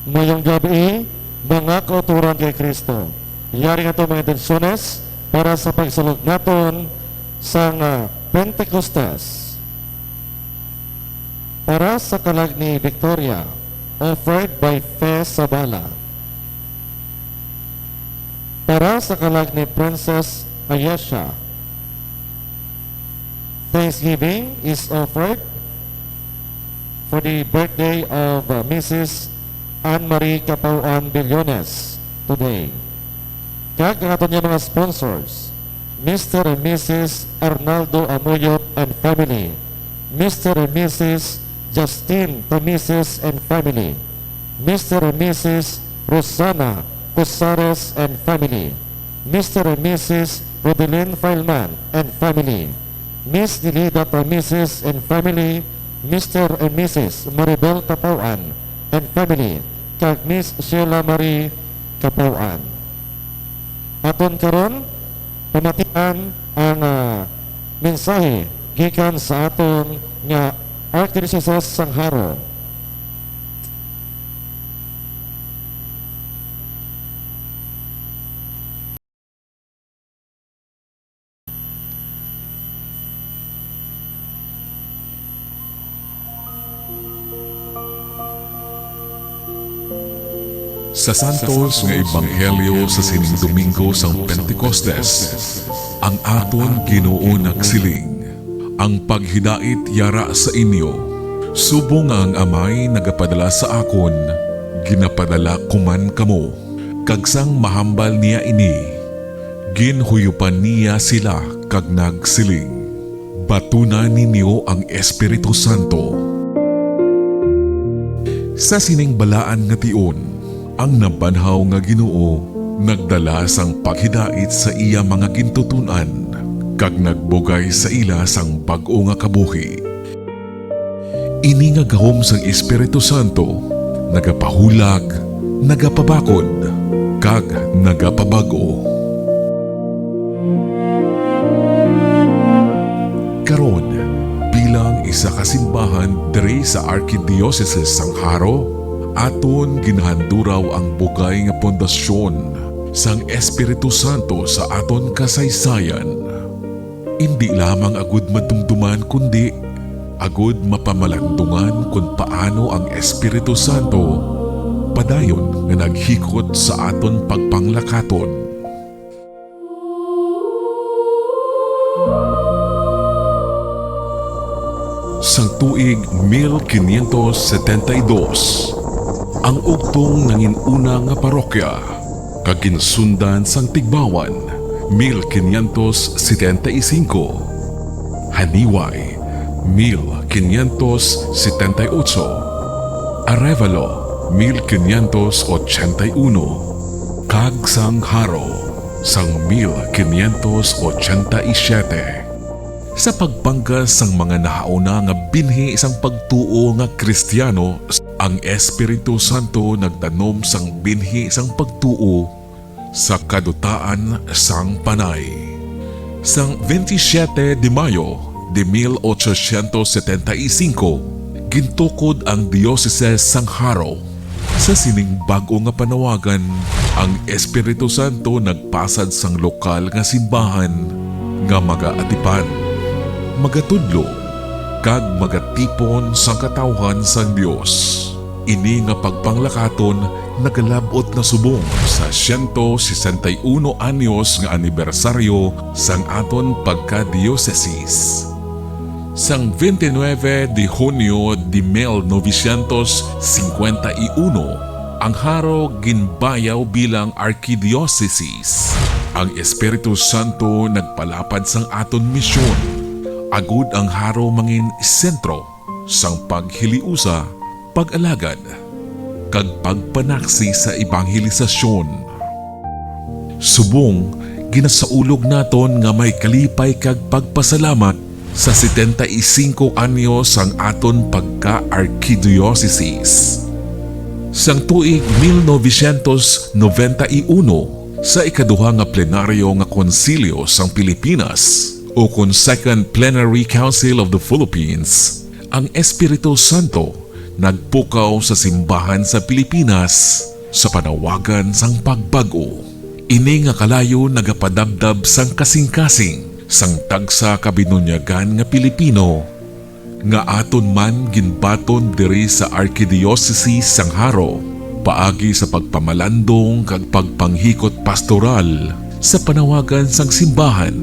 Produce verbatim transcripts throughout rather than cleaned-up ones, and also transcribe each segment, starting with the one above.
Mayong gabi, mga kauturan kay Kristo. Yari nga to mga intensyones para sa pagsulod naton sang, ah, Pentecostes. Para sa kalag ni Victoria, offered by Fe Sabala. Para sa kalag ni Princess Ayesha, thanksgiving is offered for the birthday of, uh, Missus Anne Marie Capauan Billones today. Kag ang aton nga mga sponsors, Mister and Missus Arnaldo Amuyot and family, Mister and Missus Justin Tamises and family, Mister and Missus Rosana Cosares and family, Mister and Missus Rodelin Fileman and family, Miss Nilida Tamises and family, Mister and Missus Maribel Capauan and family, kag Miss Sheila Marie Capauan. Aton karon pamatian ang, ah, mensahe gikan sa aton nga Arkidiosese sang Jaro. Sa santos nga ebanghelyo sa sining Domingo sang Pentecostes, ang aton Ginoo nagsiling, "Ang paghidait yara sa inyo. Subong nga ang Amay nagapadala sa akon, ginapadala ko man kamo." Kag sang mahambal niya ini, ginhuyupan niya sila kag nagsiling, "Batuna ninyo ang Espiritu Santo." Sa sining balaan nga tion, ang nabanhaw nga Ginoo nagdala sang paghidait sa iya mga gintuton-an kag nagbugay sa ila sang bag-o nga kabuhi. Ini nga gahom sang Espiritu Santo nagapahulag, nagapabakod, kag nagapabag-o. Karon, bilang isa ka simbahan diri sa Arkidiocese sang Jaro, aton ginahanduraw ang bugay nga pundasyon sang Espiritu Santo sa aton kasaysayan. Indi lamang agud madumduman, kundi agud mapamalandungan kon paano ang Espiritu Santo padayon nga naghikot sa aton pagpanglakaton. Sang tuig mil quinientos setenta y dos, ang Ugtong nangin-una nga parokya kag ginsundan sang Tigbawan, mil quinientos setenta y cinco, Janiuay, mil quinientos setenta y ocho, Arévalo, mil quinientos ochenta y uno, kag sang Jaro, sang mil quinientos ochenta y siete. Sa pagpangga sang mga nahauna nga binhi sang pagtuo nga Kristiyano, ang Espiritu Santo nagtanom sang binhi sang pagtuo sa kadutaan sang panay. Sang veintisiete de Mayo de mil ochocientos setenta y cinco, gintukod ang Diocese sang Jaro. Sa sining bag-o nga panawagan, ang Espiritu Santo nagpasad sang lokal nga simbahan nga magaatipan, magatudlo, kag magatipon sang katawhan sang Dios. Ini nga pagpanglakaton nagalab-ot na subong sa siento sesenta y uno anyos nga anibersaryo sang aton pagka-diocesis. Sang veintinueve de Junio de mil novecientos cincuenta y uno, ang Jaro ginbayaw bilang arkidiocesis. Ang Espiritu Santo nagpalapad sang aton misyon, agud ang Jaro mangin sentro sang paghiliusa, pag-alagad, kag pagpanaksi sa ebanghelisasyon. Subong, ginasaulog naton nga may kalipay kag pagpasalamat sa setenta y cinco anyos sang aton pagka-arkidiocesis. Sang tuig mil novecientos noventa y uno, sa ikaduha nga plenaryo nga Konsilyo sang Pilipinas, ukon Second Plenary Council of the Philippines, ang Espiritu Santo Nagpukaw sa simbahan sa Pilipinas sa panawagan sang pagbag-o. Ini nga kalayo nagapadabdab sang kasing-kasing sang tagsa ka binunyagan nga Pilipino nga aton man ginbaton diri sa Arkidiocese sang Jaro, paagi sa pagpamalandong kag pagpanghikot pastoral sa panawagan sang simbahan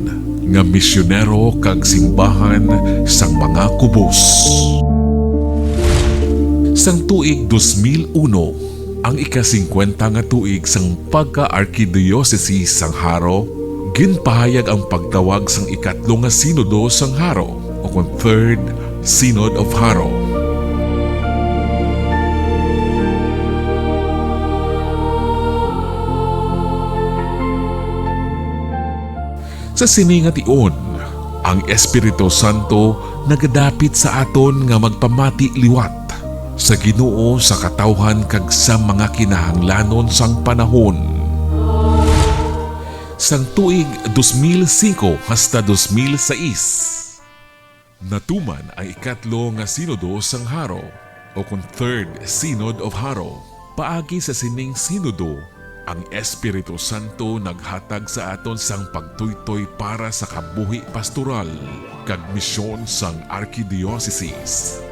nga misyonero kag simbahan sang mga kubos. Sang tuig dos mil uno, ang ika-singkwenta nga tuig sang pagka-arkidiyosese sang Jaro, ginpahayag ang pagtawag sang ikatlo nga Sinodo sang Jaro, ukon Third Synod of Jaro. Sa sini nga tion, ang Espiritu Santo nagadapit sa aton nga magpamati liwat sa Ginoo, sa katawhan, kag sa mga kinahanglanon sang panahon. Sang tuig dos mil singko hasta dos mil sais, natuman ang ikatlo nga Sinodo sang Jaro, ukon Third Synod of Jaro. Paagi sa sining Sinodo, ang Espiritu Santo naghatag sa aton sang pagtuytoy para sa kabuhi pastoral kag misyon sang arkidioceses.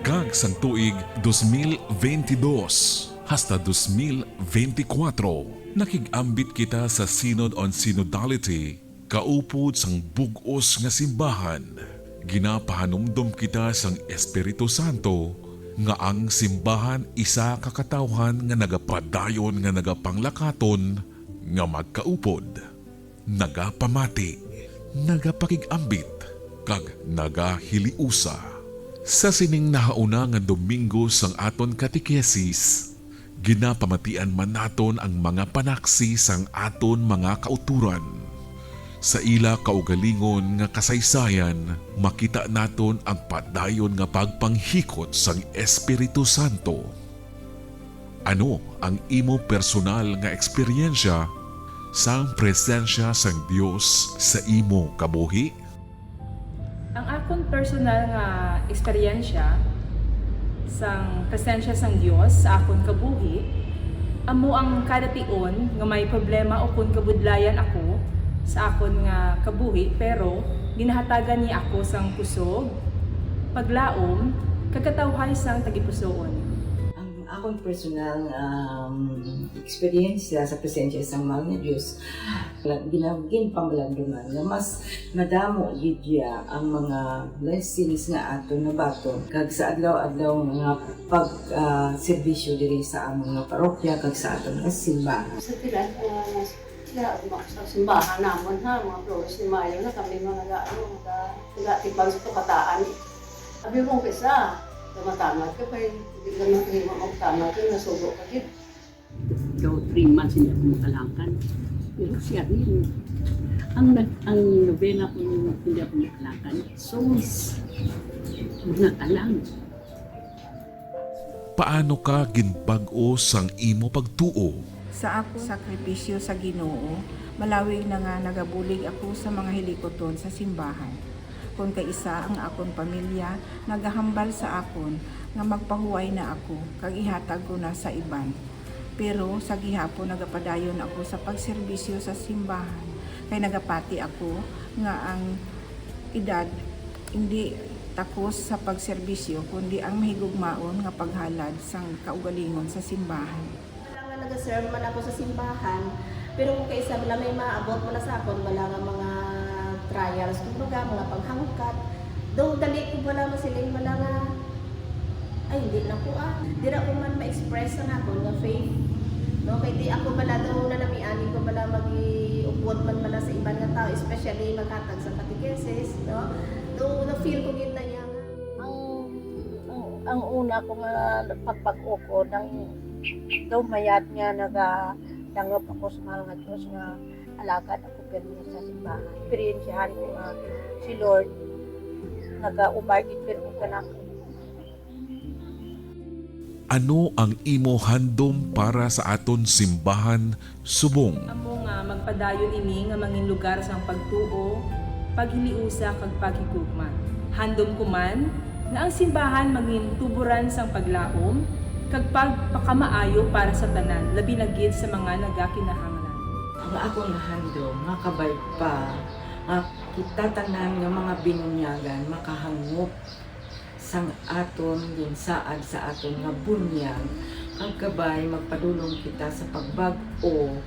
Kag sang tuig dos mil veintidós hasta dos mil veinticuatro, nakig-ambit kita sa Synod on Synodality, kaupod sang bug-os nga simbahan. Ginapahanumdom kita sang Espiritu Santo nga ang simbahan isa ka katawhan nga nagapadayon nga nagapanglakaton nga magkaupod, nagapamati, nagapakig-ambit, kag nagahiliusa. Sa sining nahauna nga Domingo sang aton katekesis, ginapamatian man naton ang mga panaksi sang aton mga kautoran. Sa ila kaugalingon nga kasaysayan, makita naton ang padayon nga pagpanghikot sang Espiritu Santo. Ano ang imo personal nga eksperyensya sang presensya sang Dios sa imo kabuhi? Ang akon personal nga eksperyensya sang presensya sang Dios sa akon kabuhi amo ang kada tion nga may problema ukon kabudlayan ako sa akon nga kabuhi, pero ginahatagan niya ako sang kusog, paglaom, kag katawhay sang tagipusoon. Ang akon personal nga, um, eksperyensya sa presensya sang mahal nga Dios, gina-, ginpamalandungan nga mas madamo gid iya ang mga blessings nga aton nabaton kag sa adlaw-adlaw nga pag, ah, serbisyo diri sa amon nga parokya kag sa aton nga simbahan. Sa pila, ah, sa, sa simbahan namon, ha, mga Flores de Mayo na kami mga nag-, ano, nag-, nag-atipan sa tukataan. Abi mo kaysa, tumatangat ka pa, hindi ka man kayo magtangat, yung nasugo ka, gid. Daw three months hindi ako makalangkan. Pero siya rin. Ang nag-, ang nobena ko yung hindi ako makalangkan, songs, mga kalang. Paano ka ginbag-o sang imo pagtuo? Sa akon sakripisyo sa Ginoo, malawig na nga nagabulig ako sa mga hilikuton sa simbahan. Kon kaisa ang akon pamilya nagahambal sa akon nga magpahuway na ako kag ihatag ko na sa iban. Pero sa gihapon nagapadayon ako sa pagserbisyo sa simbahan, kay nagapati ako nga ang edad indi takos sa pagserbisyo, kundi ang mahigugmaon nga paghalad sang kaugalingon sa simbahan. Wala nga nag-serve man ako sa simbahan, pero kung kaisa bala may maabot bala sa akon, bala nga mga trials, kumbaga, mga paghangkat, daw dali ko bala masiling bala nga, "Ay, hindi na ko, ah." Dira ko man ma-express ang akon nga faith. No, kay di ako bala daw nanamian ko bala mag-iupod man bala sa iban nga tao, especially maghatag sa catechesis, no? Daw na-feel ko gid na niya nga. Ang, ang, ang una ko nga pagbag-o ko, nang daw mayad nga nagadangop ako sa mahal nga Dios nga alagad ako pirmi sa simbahan. Eksperyensyahan ko nga si Lord nagaubay gid pirmi kanako. Ano ang imo handom para sa aton simbahan subong? Amo nga magpadayon ini nga mangin lugar sang pagtuo, paghiliusa kag paghigugma. Handom ko man nga ang simbahan mangin tuboran sang paglaom kag pagpakamaayo para sa tanan, labi na gid sa mga nagakinahanglan. Ang akon nga handom nga kabay pa nga kita tanan nga mga binunyagan makahangop sang aton ginsaad sa aton nga bunyag, kag kabay magpadulong kita sa pagbag-o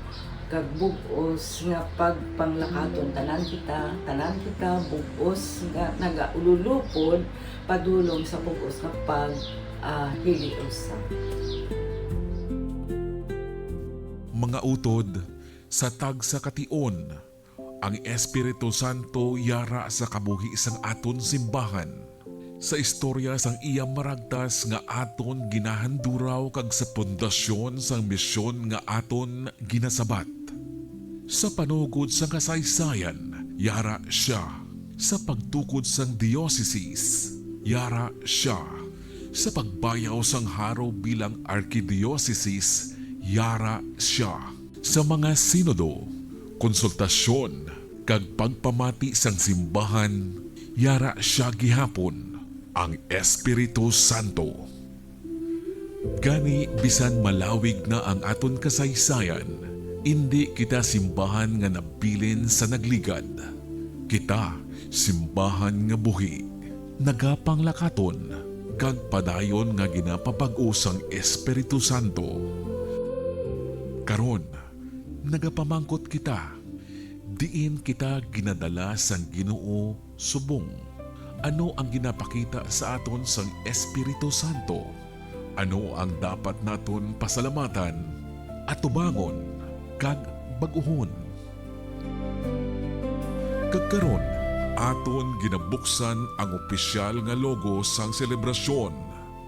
kag bug-os nga pagpanglakaton. Tanan kita, tanan kita bug-os nga nagaululupod padulong sa bug-os nga pag, ah, hiliusa. Mga utod, sa tagsa ka tion, ang Espiritu Santo yara sa kabuhi sang aton simbahan. Sa istorya sang iya maragtas nga aton ginahanduraw kag sa pundasyon sang misyon nga aton ginasabat. Sa panugod sang kasaysayan, yara sia. Sa pagtukod sang dioceses, yara sia. Sa pagbayaw sang haro bilang arkidioceses, yara sia. Sa mga sinodo, konsultasyon, kag pagpamati sang simbahan, yara sia gihapon, ang Espiritu Santo. Gani, bisan malawig na ang aton kasaysayan, indi kita simbahan nga nabilin sa nagligad. Kita simbahan nga buhi, nagapanglakaton, kag padayon nga ginapabag-o sang Espiritu Santo. Karon, nagapamangkot kita, diin kita ginadala sang Ginoo subong? Ano ang ginapakita sa aton sang Espiritu Santo? Ano ang dapat naton pasalamatan, atubangon, kag bag-uhon? Kag karon, aton ginabuksan ang opisyal nga logo sang selebrasyon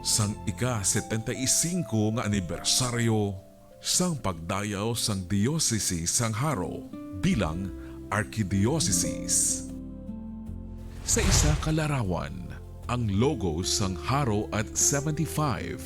sang ika-setenta y cinco nga anibersaryo sang pagdayaw sang Diocese sang Jaro bilang Archdiocese. Sa isa ka larawan, ang logo sang Jaro at seventy-five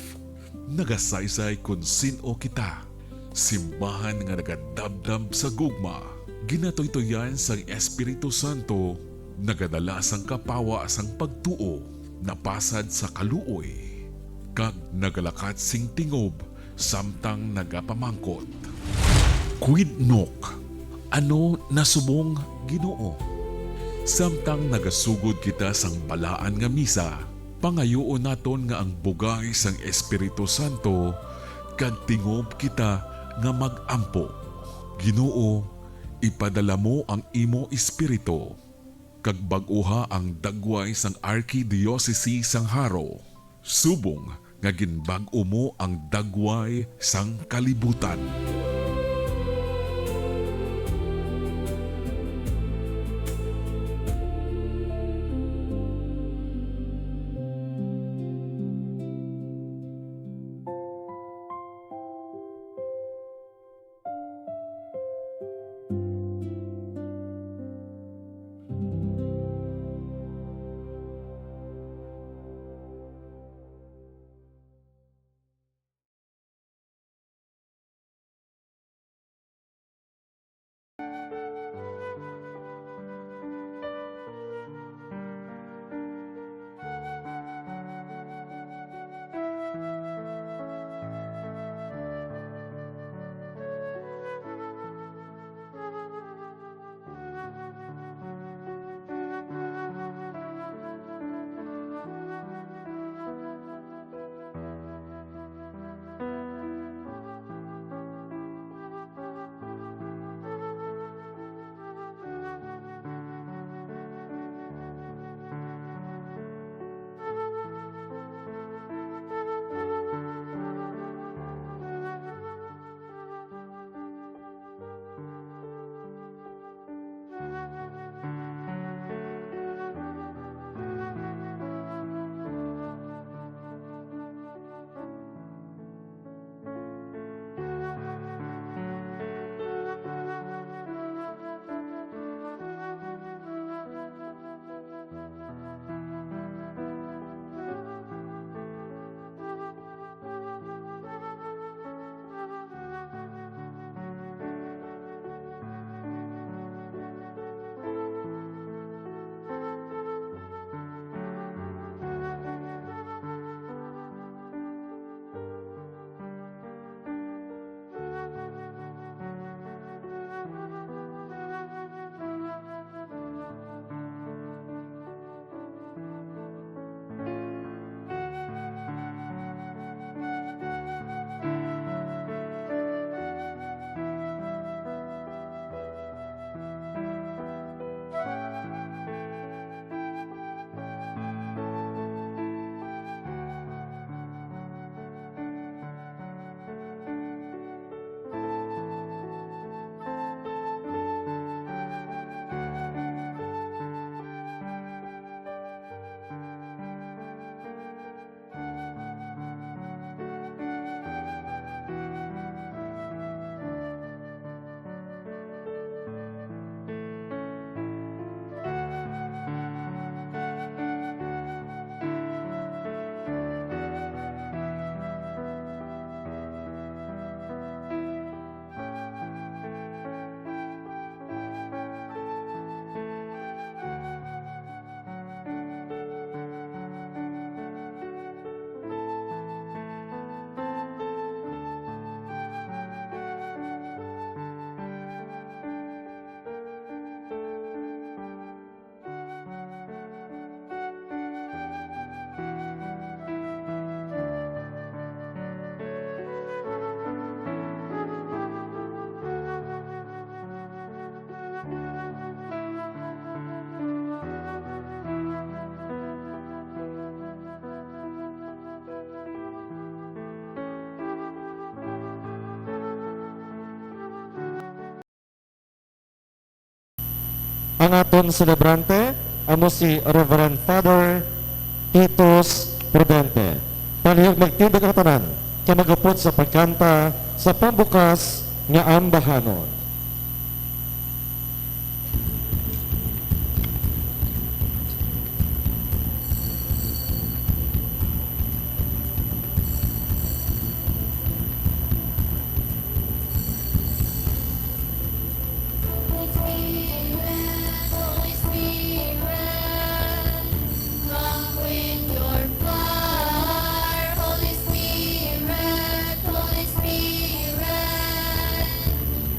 nagasaysay kon sin-o kita, simbahan nga nagadabdab sa gugma, ginatuytoyan sang Espiritu Santo, nagadala sang kapawa sang pagtuo, napasad sa kaluoy, kag nagalakat sing tingob samtang nagapamangkot, "Quid nunc? Ano na subong, Ginoo?" Samtang nagasugod kita sang balaan nga misa, pangayuon naton nga ang bugay sang Espiritu Santo kag tingob kita nga mag-ampo. Ginoo, ipadala mo ang imo Espiritu, kag bag-uha ang dagway sang Arkidiocese sang Jaro, subong nga ginbag-o mo ang dagway sang kalibutan. Ang aton selebrante amo si Reverend Father Titus Prudente. Palihog magtindig ang tanan kag mag-upod sa pagkanta sa pambukas nga ambahanon.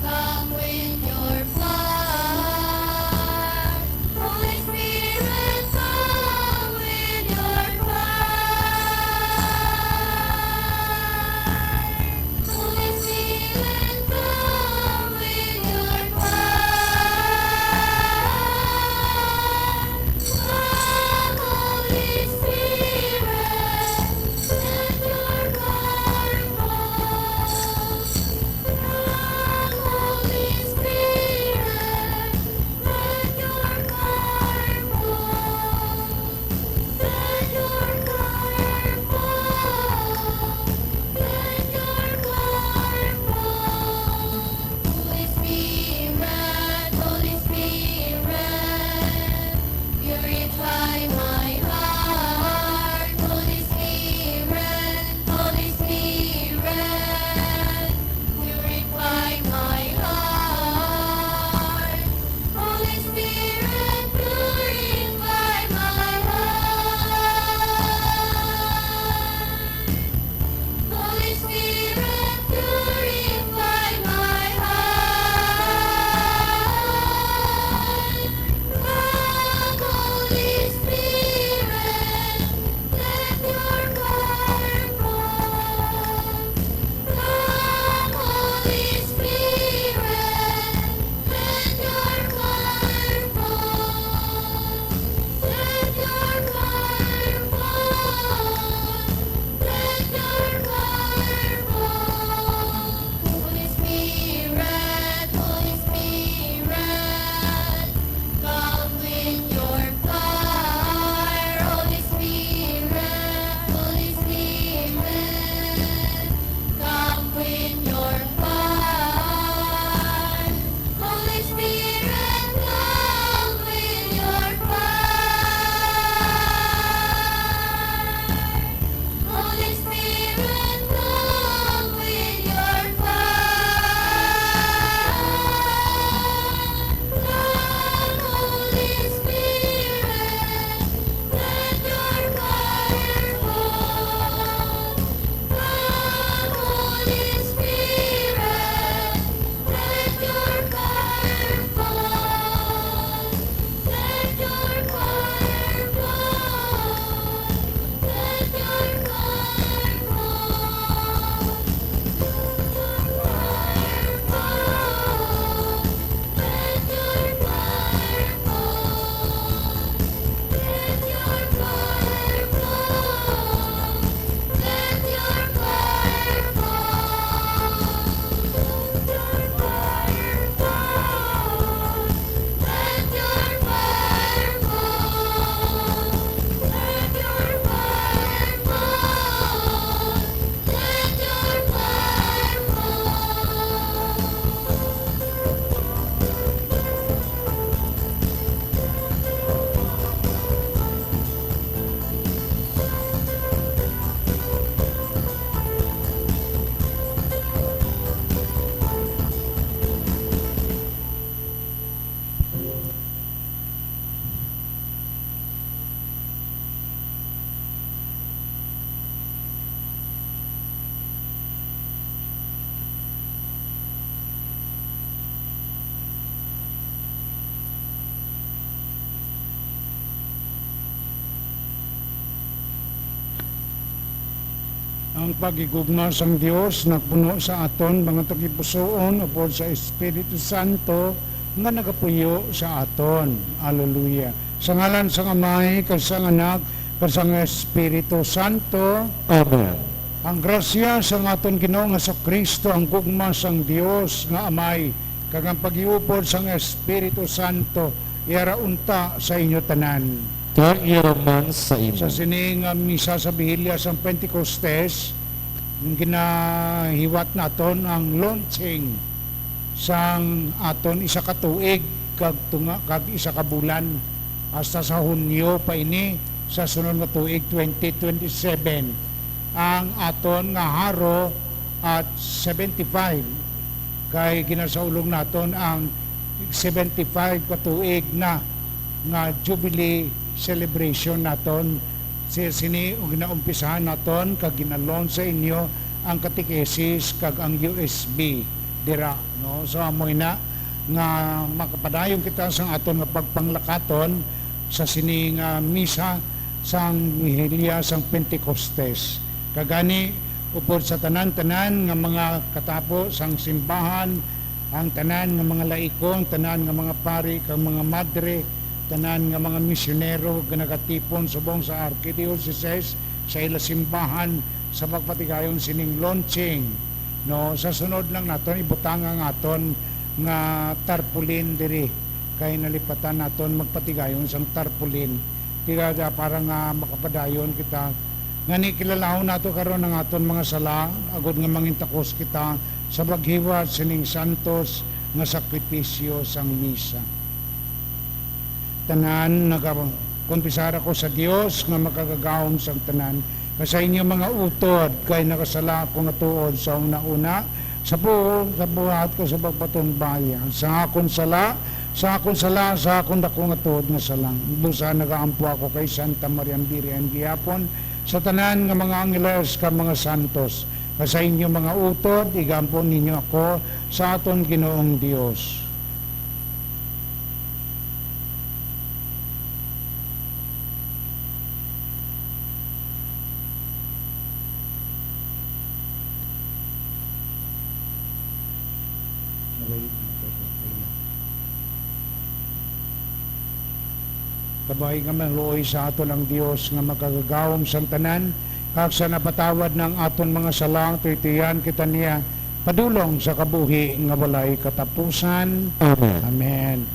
Come with your fire. Holy Spirit, come with your fire. Holy Spirit, come with your fire. Come, Holy Spirit, let your fire fall. Come, Holy Spirit, let your fire fall. Let your fire fall. Let your fire fall. Holy Spirit, Holy Spirit, purify my heart. Holy Spirit, Holy Spirit, purify my heart. Holy Spirit, purify my heart. Holy Spirit, purify my heart. Come, Holy Spirit, let your fire fall. Come, Holy Spirit, let your fire fall. Let your fire fall. Let your fire fall. Holy Spirit, Holy Spirit, come with your fire. Holy Spirit, Holy Spirit, come with your fire. Holy Spirit, come with your fire. Holy Spirit, come with your fire. Come, Holy Spirit, let your fire fall. Come, Holy Spirit, let your fire fall. Let your fire fall. Let your fire fall. Let your fire fall. Let your fire fall. Let your fire fall. Let your fire fall. Let your fire fall. Let your fire fall. Let your fire fall. Let your fire fall. Ang paghigugma sang Dios nagpuno sa aton mga tagipusoon upod sa Espiritu Santo nga nagapuyo sa aton. Aleluya. Sa ngalan sang Amay, kag sang Anak, kag sang Espiritu Santo. Amen. Ang grasya sang aton Ginoong Jesu-Cristo, ang gugma sang Dios nga Amay, kag ang paghiupod sang Espiritu Santo Yara unta sa inyo tanan. Kag yara man sa imo. Sa sini nga misa sa Bihilya sang Pentecostes, ginahiwat naton ang launching sang aton isa ka tuig kag tunga, kag isa ka bulan, hasta sa Hunyo pa ini sa sunod nga tuig, twenty twenty-seven, ang aton nga Haro at seventy-five, kay ginasaulog naton ang seventy-five ka tuig na nga Jubilee celebration naton. Si-, sini, ug ginaumpisahan naton kag ginalon sa inyo ang catechesis kag ang U S B dira, no? So, amo ina nga makapadayon kita sa aton nga pagpanglakaton sa sini nga misa sang Bihilya sang Pentecostes. Kag gani, upod sa tanan-tanan nga mga katapo sang simbahan, ang tanan nga mga laiko, ang tanan nga mga pari kag mga madre, tanan nga mga misyonero nga nagatipon subong sa arkidiocese sa ila simbahan sa pagpatigayon sining launching, no? Sa sunod lang naton ibutang ang aton nga tarpaulin diri, kay nalipatan naton magpatigayon sang tarpaulin. Tiga, para nga makapadayon kita, nga ni kilalahon nato karon ang aton mga sala, agod nga mangintakos kita sa paghiwat sining santos nga sakripisyo sang misa. Tanan, nagakonfesar ako sa Dios nga makagagahom sang tanan, nga sa inyo mga utod, kay nakasala ako nga tuod sa una-una, sa buot, sa buhat, kag sa pagpatumbaya, sa akon sala, sa akon sala, sa akon dako nga tuod nga sala. Busa nagaampo ako kay Santa Maria Birhen gihapon, sa tanan nga mga angeles kag mga santos, nga sa inyo mga utod, igampo ninyo ako sa aton Ginoong Dios. Kabay nga maluoy sa aton ang Dios nga makagagahom sang tanan, kag sa napatawad na ang aton mga sala, tuytoyan kita niya padulong sa kabuhi nga walay katapusan. Amen. Amen.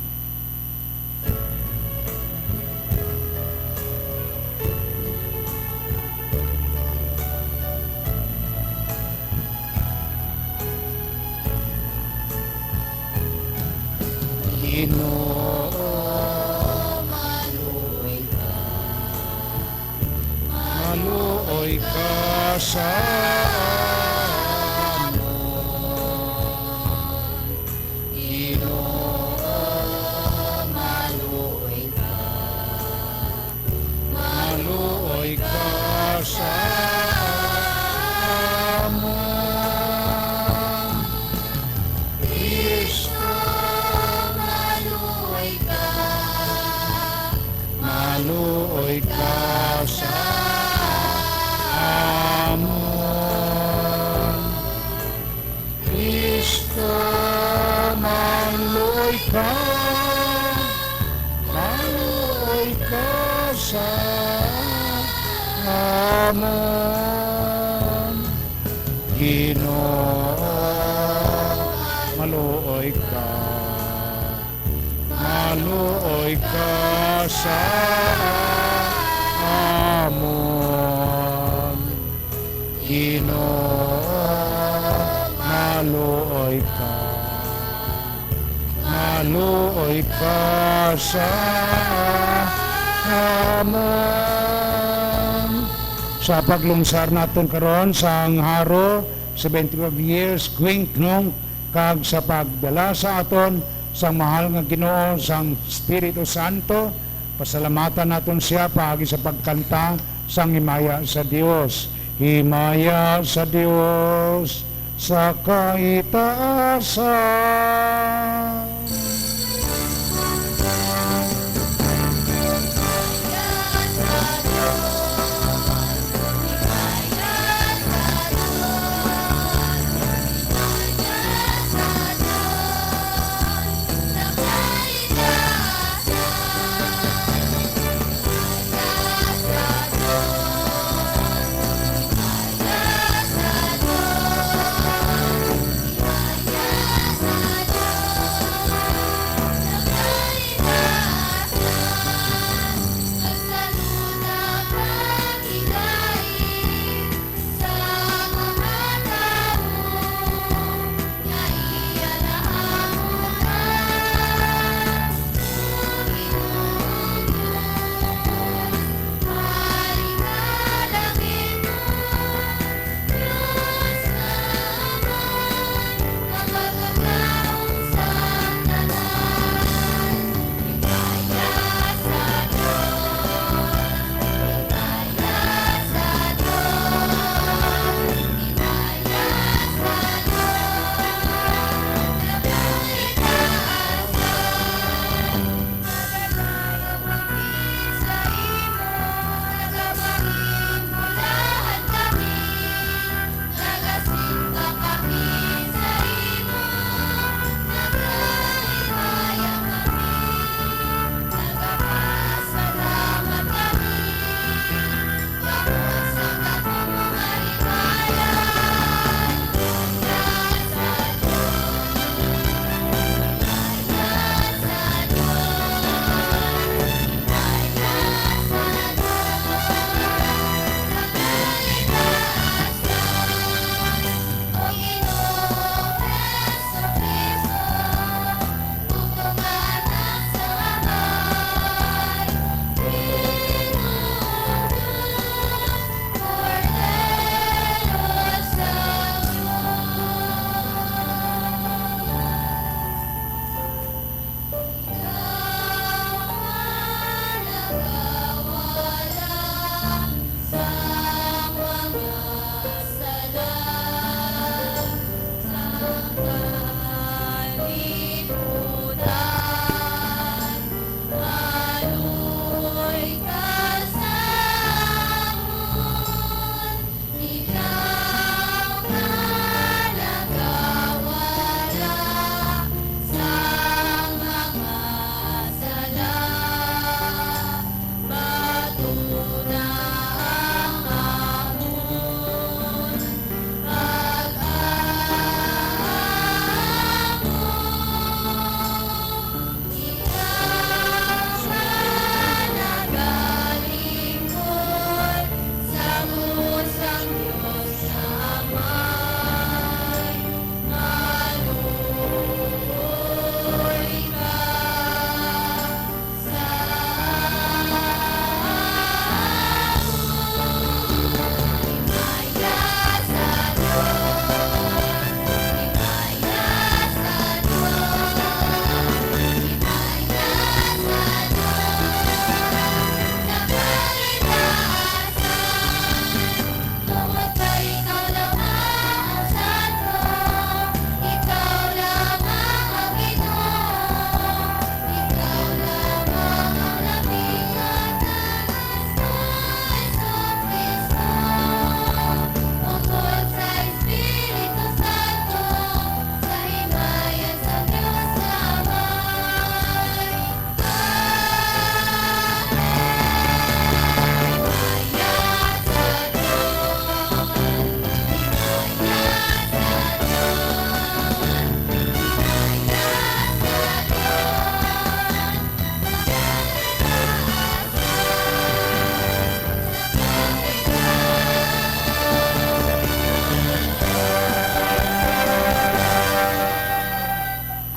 Ginoo, maluoy ka, maluoy ka sa amon. Ginoo, maluoy ka, maluoy ka sa amon. Kristo, maluoy ka, maluoy ka sa amon. Kristo, maluoy ka, maluoy ka sa amon. Ginoo, maluoy ka, maluoy ka sa amon. Ginoo, maluoy ka, maluoy ka sa amon. Sa paglungsar naton karon sang Haro, seventy-five years, Quinquennium, kag sa pagdala sa aton sang mahal nga Ginoo sang Espiritu Santo, pasalamatan naton sia paagi sa pagkanta sang Himaya sa Dios. Himaya sa Dios sa kaitaasan.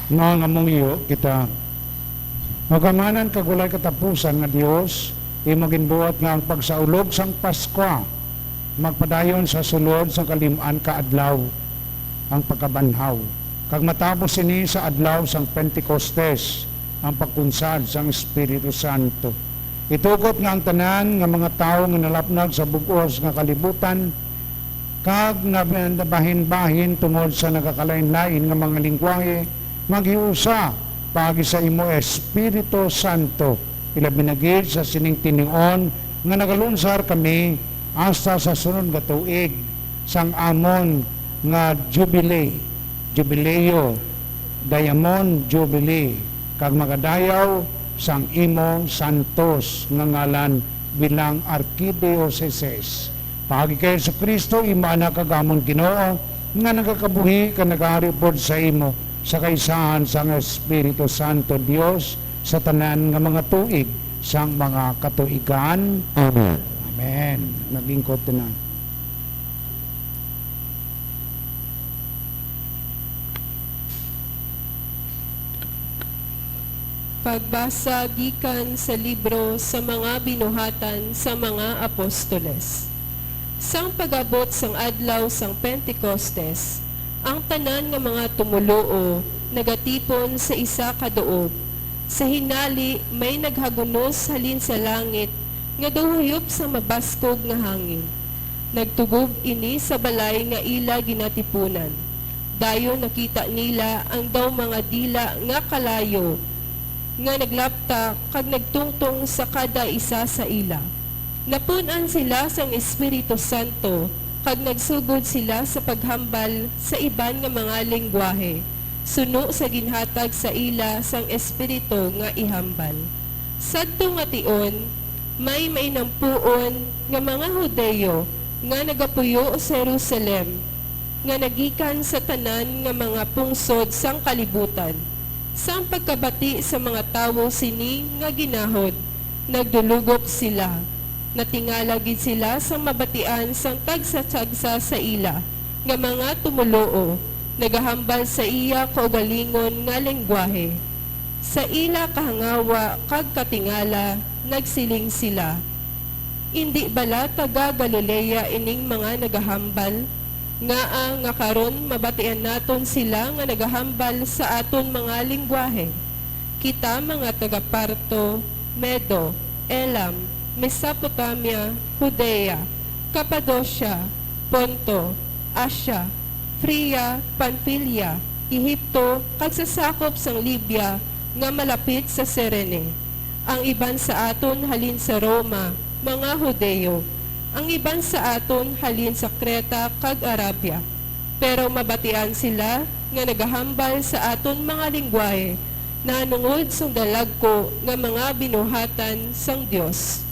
Mangamuyo kita. Magamhanan kag walay katapusan nga Dios, imo ginbuhat nga ang pagsaulog sang Paskwa magpadayon sa sulod sang kalim-an ka adlaw, ang pagkabanhaw, kag matapos ini sa adlaw sang Pentecostes, ang pagkunsad sang Espiritu Santo. Itugot nga ang tanan nga mga tawo nga nalapnag sa bug-os nga kalibutan kag nabahinbahin tungod sa nagakalain-lain nga mga lingwahe maghiusa paagi sa imo Espiritu Santo, ilabi na gid sa sining tinion nga nagalunsar kami hasta sa sunod nga tuig sang amon nga Jubilee, Jubileo, Diamond Jubilee, kag magadayaw sang imo santos nga ngalan bilang arkidioseses. Paagi kay Jesu-Cristo, imo Anak kag amon Ginoo, nga nagakabuhi kag nagaari upod sa imo sa kaisahan sang Espiritu Santo, Dios, sa tanan nga mga tuig sang mga katuigan. Amen. Amen. Naglingkod na. Pagbasa gikan sa libro sa mga Binuhatan sa mga Apostoles. Sang pag-abot sang adlaw sang Pentecostes, ang tanan nga mga tumoluo nagatipon sa isa ka duog. Sa hinali, may naghagunos halin sa langit nga daw hayop sa mabaskog nga hangin. Nagtugob ini sa balay nga ila ginatipunan. Dayon nakita nila ang daw mga dila nga kalayo nga naglapta kag nagtungtong sa kada isa sa ila. Napun-an sila sang Espiritu Santo kag nagsugod sila sa paghambal sa iban nga mga lenggwahe, suno sa ginhatag sa ila sang Espiritu nga ihambal. Sadto nga tion, may mainampuon nga mga Hudiyo nga nagapuyo sa Jerusalem, nga nagikan sa tanan nga mga pungsod sang kalibutan. Sang pagkabati sa mga tawo sini nga ginahod, nagdulugok sila. Natingala gid sila sang mabatian sang tagsa-tagsa sa ila nga mga tumoluo, nagahambal sa iya kaugalingon nga lenggwahe. Sa ila kahangawa kag katingala, nagsiling sila, "Indi bala taga-Galilea ining mga nagahambal? Ngaa nga karon mabatian naton sila nga nagahambal sa aton mga lenggwahe? Kita mga taga-Parto, Medo, Elam, Mesopotamia, Judea, Capadocia, Ponto, Asia, Fria, Panfilia, Egipto, kag sa sakop sang Libya nga malapit sa Cirene. Ang iban sa aton halin sa Roma, mga Hudiyo, ang iban sa aton halin sa Creta kag Arabia. Pero mabatian sila nga nagahambal sa aton mga lenggwahe nahanungod sang dalagku nga mga binuhatan sang Dios."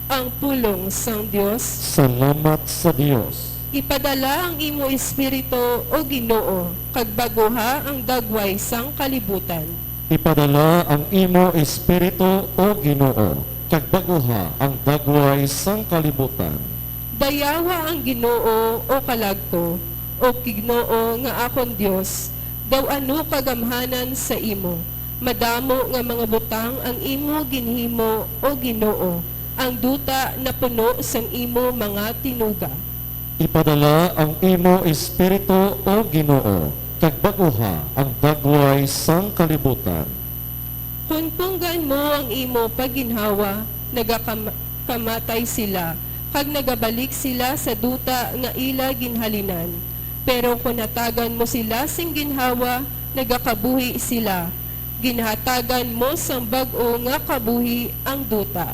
Ang pulong sang Dios. Salamat sa Dios. Ipadala ang imo Espiritu, O Ginoo, kag baguha ang dagway sang kalibutan. Ipadala ang imo Espiritu, O Ginoo, kag baguha ang dagway sang kalibutan. Dayawa ang Ginoo, O kalag ko, O Ginoo nga akon Dios, daw ano kagamhanan sa imo. Madamo nga mga butang ang imo ginhimo, O Ginoo, ang duta napuno sang imo mga tinuga. Ipadala ang imo Espiritu, O Ginoo, kag baguha ang dagway sang kalibutan. Kon punggan mo ang imo pagginhawa, nagakam-, kamatay sila, kag nagabalik sila sa duta nga ila ginhalinan. Pero kon hatagan mo sila sing ginhawa, nagakabuhi sila. Ginhatagan mo sang bag-o nga kabuhi ang duta.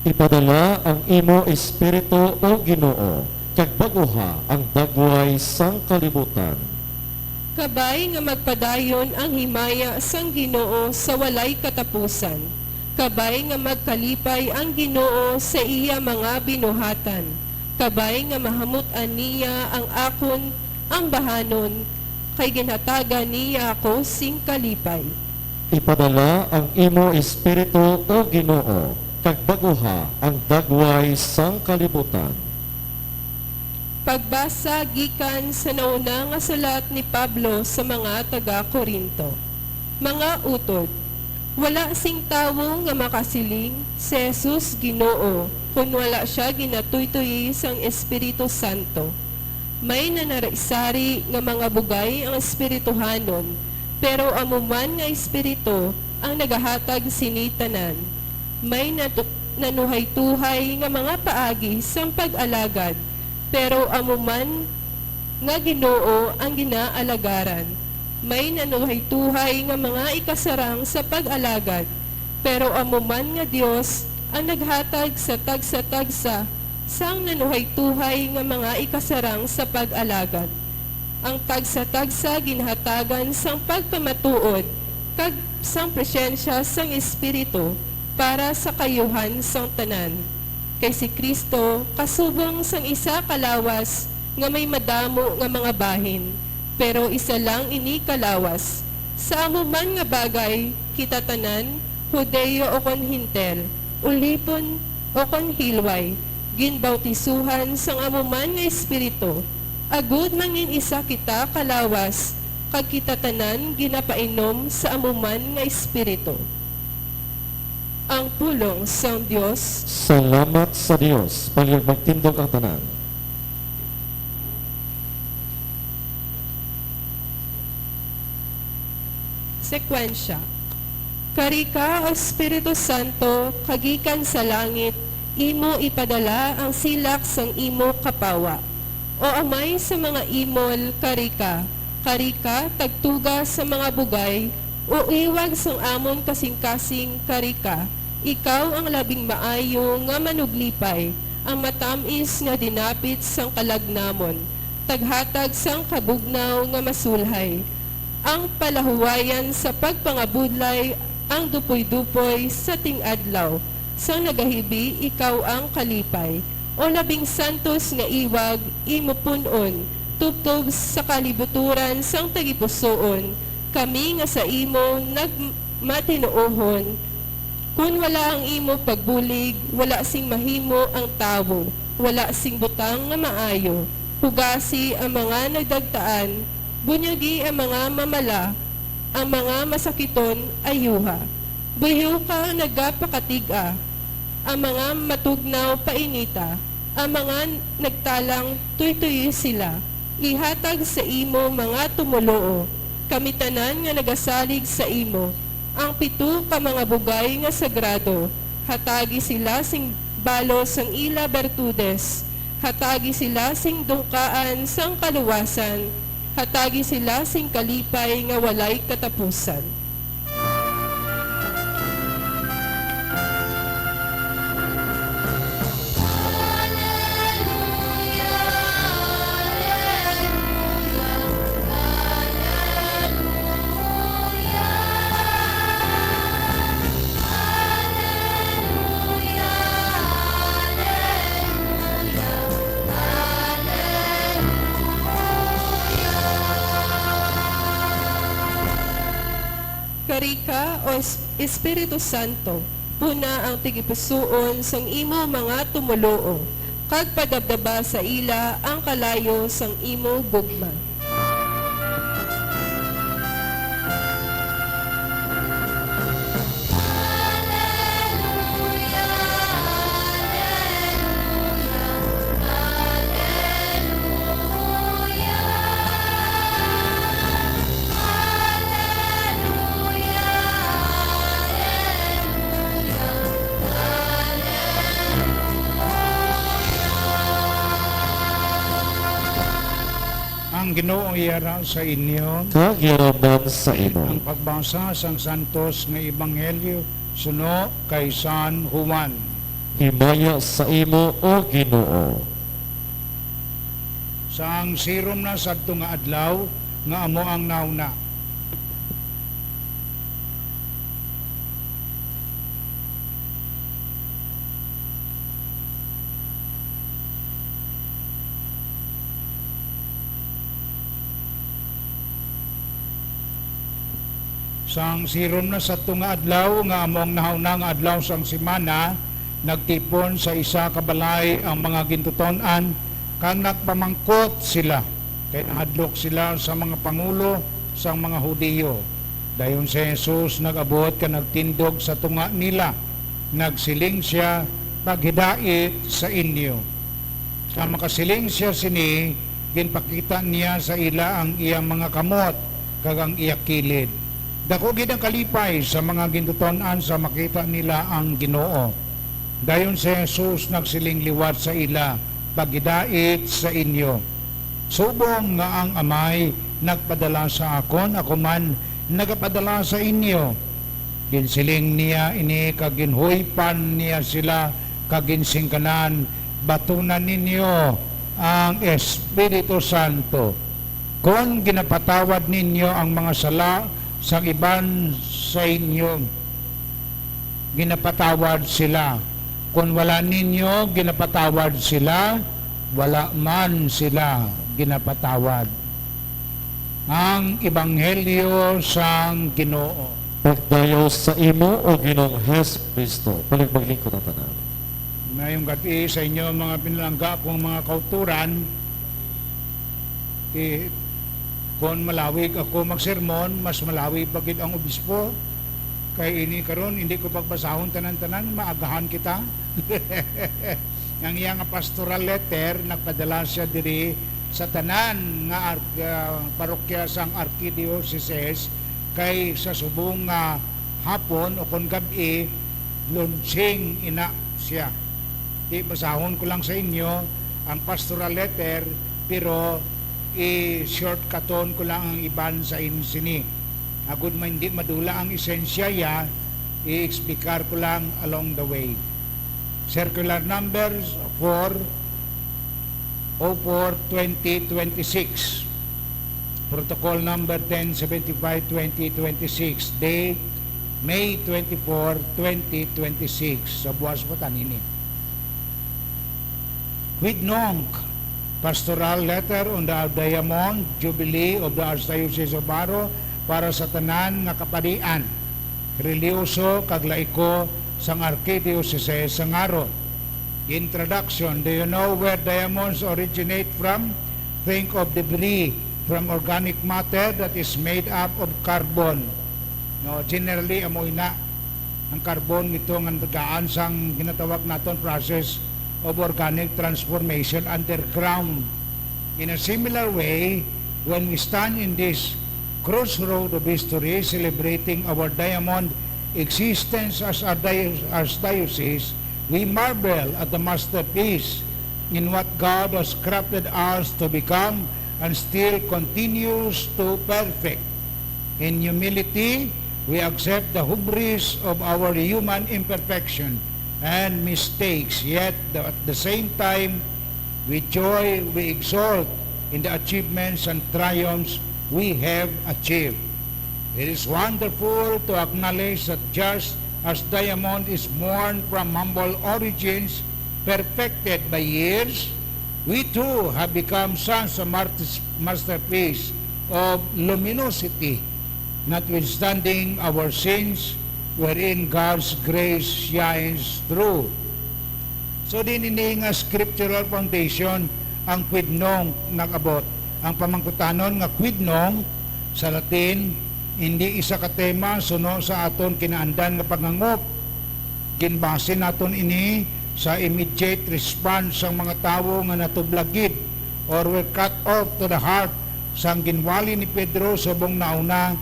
Ipadala ang imo Espiritu, O Ginoo, kag baguha ang dagway sang kalibutan. Kabay nga magpadayon ang himaya sang Ginoo sa walay katapusan. Kabay nga magkalipay ang Ginoo sa iya mga binuhatan. Kabay nga mahamut-an niya ang akon ambahanon, kay ginhatagan niya ako sing kalipay. Ipadala ang imo Espiritu, O Ginoo, kag baguha ang dagway sang kalibutan. Pagbasa gikan sa nauna nga sulat ni Pablo sa mga taga-Corinto. Mga utod, wala sing tawo nga makasiling, "Si Jesus Ginoo," kon wala sia ginatuytoyi sang Espiritu Santo. May nanari-sari nga mga bugay ang espirituhanon, pero amo man nga Espiritu ang nagahatag sini tanan. May natu-, nanuhaytuhay nga mga paagi sang pag-alagad, pero amo man nga Ginoo ang ginaalagarad. May nanuhaytuhay nga mga ikasarang sa pag-alagad, pero amo man nga Dios ang naghatag sa tagsa-tagsa sang nanuhaytuhay nga mga ikasarang sa pag-alagad. Ang tagsa-tagsa ginhatagan sang pagpamatuod kag sang presensya sang Espiritu para sa kaayuhan sang tanan. Kay si Cristo kasubong sang isa ka lawas nga may madamo nga mga bahin, pero isa lang ini ka lawas. Sa amo man nga bagay, kita tanan, Hudiyo ukon Hentil, ulipon ukon hilway, ginbautisuhan sang amo man nga Espiritu, agod mangin-isa kita ka lawas, kag kita tanan ginapainom sa amo man nga Espiritu. Ang pulong sang Dios. Salamat sa Dios. Palihog magtindog ang tanan. Sekwensya. Kari ka, O Espiritu Santo, kagikan sa langit, imo ipadala ang silak sang imo kapawa. O Amay sa mga imol, kari ka. Kari ka, tagtuga sa mga bugay, o iwag sang amon kasingkasing, kari ka. Ikaw ang labing maayo nga manuglipay, ang matam-is nga dinapit sang kalag namon, taghatag sang kabugnaw nga masulhay, ang palahuwayan sa pagpangabudlay, ang dupoy-dupoy sa ting-adlaw, sang nagahibi ikaw ang kalipay. O labing santos nga iwag, imo pun-on, tubtob sa kalibuturan sang tagipusoon, kami nga sa imo nagmatinuohon. Kon wala ang imo pagbulig, wala sing mahimo ang tawo, wala sing butang nga maayo. Hugasi ang mga nagdagtaan, bunyagi ang mga mamala, ang mga masakiton, ayuha. Buhiuka ang nagapakatig-a, ang mga matugnaw, painita, ang mga nagtalang, tuytoyi sila. Ihatag sa imo mga tumoluo, kami tanan nga nagasalig sa imo, ang pito ka mga bugay nga sagrado. Hatagi sila sing balo sang ila bertudes, hatagi sila sing dungkaan sang kaluwasan, hatagi sila sing kalipay nga walay katapusan. Kari ka, O Es-, Espiritu Santo, puna ang tagipusoon sang imo mga tumoluo, kag padabdaba sa ila ang kalayo sang imo gugma. Ang Ginoo iyara sa inyo. Kag iyara man sa imo. Ang pagbasa sang Santos nga Ebanghelyo suno kay San Juan. Himaya sa imo, O Ginoo. Sang sirom na sadto nga adlaw nga amo ang nahuna, Sang sirom na sadto nga adlaw, nga amo ang nahuna nga adlaw sang semana, nagtipon sa isa ka balay ang mga gintuton-an Kag nagpamangkot sila, kay nahadlok sila sa mga pangulo sang mga Hudiyo. Dayon si Jesus nag-abot kag nagtindog sa tunga nila. Nagsiling sia, "Paghidait sa inyo." Sa makasiling sia sini, ginpakita niya sa ila ang iya mga kamot kag ang iya kilid. Daku gid ang kalipay sa mga gintuton-an sa makita nila ang Ginoo. Dayon si Jesus nagsiling liwat sa ila, "Paghidait sa inyo. Subong nga ang Amay nagpadala sa akon, ako man nagapadala sa inyo." Ginsiling niya ini kag ginhuypan niya sila kag ginsingganan, "Batunan ninyo ang Espiritu Santo. Kon ginapatawad ninyo ang mga sala sang iban sa inyo, ginapatawad sila. Kon wala ninyo ginapatawad sila, wala man sila ginapatawad." Ang Ebanghelyo sang Ginoo. Pagdayo sa imo, O Ginoong Jesu-Cristo. Balik maglingkod ang tanan. Mayong gab-i sa inyo, mga pinalangga kong mga kauturan. Ti-, kon malawig ako magsermon, mas malawig pa gid ang obispo. Kay ini karon, hindi ko pagbasahon tanan-tanan, maagahan kita. Ang iya nga pastoral letter, nagpadala siya diri sa tanan nga ar-, ah, parokya sang arkidiocese, kay sa subong nga hapon o kon gab-i, launching ina siya. Di, basahon ko lang sa inyo ang pastoral letter, pero i-shortcuton ko lang ang iban sa inyo sini. Agud man di madula ang esensya ya, i-explicar ko lang along the way. Circular number four oh four twenty twenty-six. Protocol number ten seventy-five twenty twenty-six. Date, May twenty-four, twenty twenty-six. Sa buwas pa ta nini. Quid Nunc, Pastoral Letter on the Diamond Jubilee of the Archdiocese of Jaro para sa tanan nga kapadian, relihiyoso kag laiko sang Arkidiocese sang Jaro. Introduction. Do you know where diamonds originate from? Think of debris from organic matter that is made up of carbon. No, generally, amo ina ang carbon nito nga natagaan sang ginatawag naton process of organic transformation underground. In a similar way, when we stand in this crossroad of history, celebrating our diamond existence as a dio-, as diocese, we marvel at the masterpiece in what God has crafted us to become and still continues to perfect. In humility, we accept the hubris of our human imperfection and mistakes, yet the, at the same time, with joy, we exult in the achievements and triumphs we have achieved. It is wonderful to acknowledge that just as diamond is born from humble origins, perfected by years, we too have become such a martis-, masterpiece of luminosity, notwithstanding our sins, wherein God's grace shines through. So, din ini nga scriptural foundation ang Quid Nunc nag-abot. Ang pamangkutanon nga Quid Nunc sa Latin, hindi isa ka tema suno sa aton kinaandan nga paghangop. Ginbase naton ini sa immediate response sang mga tawo nga natublag gid or were cut off to the heart sang ginwali ni Pedro subong nauna,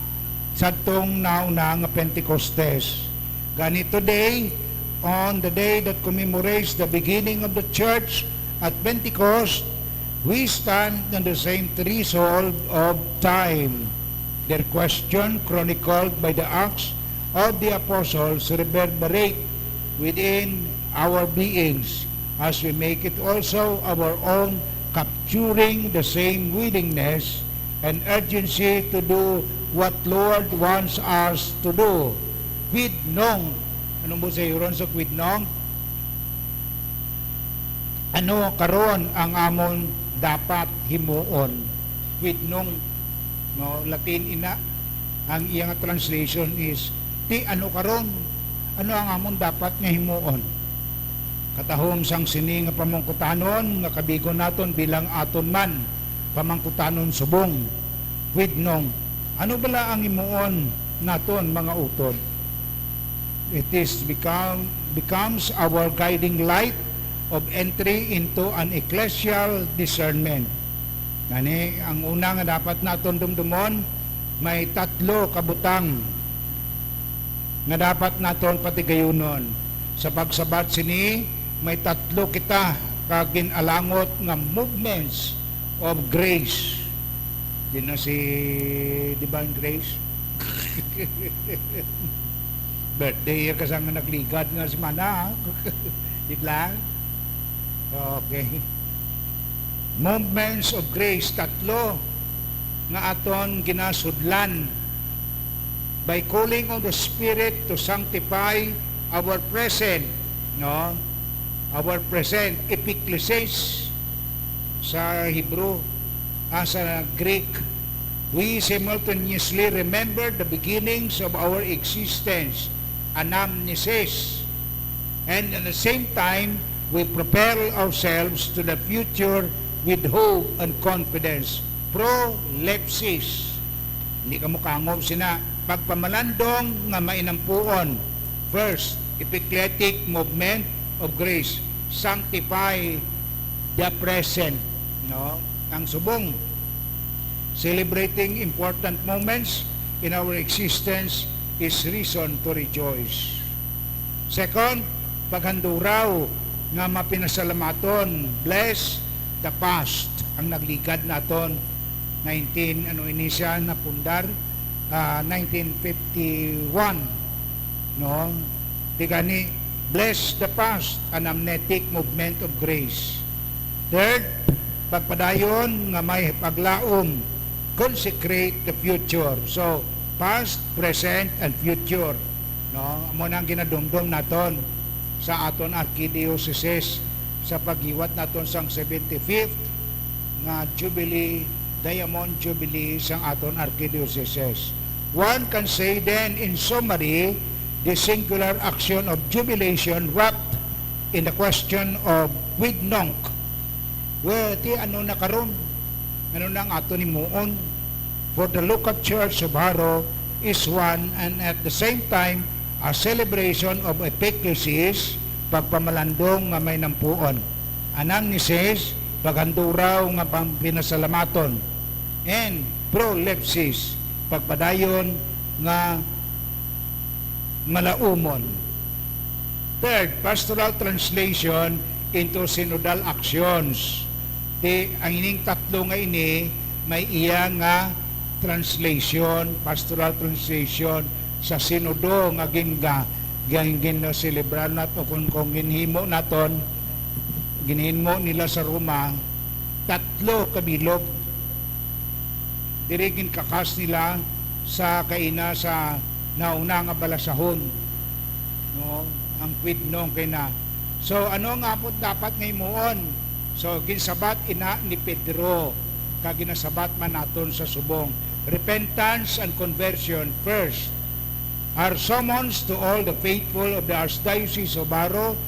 sadtong nauna nga Pentecostes. Gani today, on the day that commemorates the beginning of the church at Pentecost, we stand on the same threshold of time. Their question, chronicled by the Acts of the Apostles, reverberate within our beings as we make it also our own, capturing the same willingness and urgency to do what Lord wants us to do. Quid nunc? Ano mo sayuron sa quid nunc? Ano karon ang amon dapat himuon? Quid nunc, no, Latin ina, ang iya nga translation is, "Ti ano karon? Ano ang amon dapat nga himuon?" Katahom sang sini nga pamangkutanon nga kabigon naton bilang aton man pamangkutanon subong, quid nunc? Ano bala ang himuon naton, mga utod? It is become, becomes our guiding light of entry into an ecclesial discernment. Gani, ang una nga dapat naton dumdumon, may tatlo ka butang nga dapat naton patigayunon. Sa pagsabat sini, may tatlo kita ka gin-alangot nga movements of grace. Di na si Divine Grace. Birthday ya ka sa nga nagligad nga semana, ha? Di ba? Okay. Movements of grace, tatlo nga aton ginasudlan by calling on the Spirit to sanctify our present, no? Our present, epiklesis sa Hebrew, ah, sa Greek. We simultaneously remember the beginnings of our existence, anamnesis, and at the same time, we prepare ourselves to the future with hope and confidence, prolepsis. Hindi ka mokangob sina. Pagpamalandong nga mainampuon. First, epikletic movement of grace. Sanctify the present. No? Ang subong, celebrating important moments in our existence is reason to rejoice. Second, paghanduraw nga mapinasalamaton, bless the past. Ang nagligad naton, nineteen, ano ini siya, napundar, ah, nineteen fifty-one, no? Di gani, bless the past, anamnetic movement of grace. Third, pagpadayon nga may paglaom, consecrate the future. So, past, present, and future. No? Amo na ang ginadumdom naton sa aton archdiocese sa paghiwat naton sang seventy-fifth nga Jubilee, Diamond Jubilee sang aton archdiocese. One can say then, in summary, the singular action of jubilation wrapped in the question of quid nunc. Well, ti ano na karon? Ano na ang aton himuon? For the local church of Jaro is one and at the same time a celebration of epiklesis, pagpamalandong nga mainampuon, anamnesis, paghanduraw nga pam-, pinasalamaton, and prolepsis, pagpadayon nga malaumon. Third, pastoral translation into synodal actions. Ti, ang ining tatlo nga ini may iya nga translation, pastoral translation sa sinodo nga gin-, ga-, gin-, gin-, ginselebrar nato, kung, kung ginhimo naton, ginhimo nila sa Roma, tatlo ka bilog. Diri ginkakas nila sa kaina sa nauna nga balasahon, no? Ang quid nunc kay na. So, ano nga po dapat nga himuon? So, ginsabat ina ni Pedro, kag ginasabat man naton sa subong. Repentance and conversion first. Our summons to all the faithful of the Archdiocese of Jaro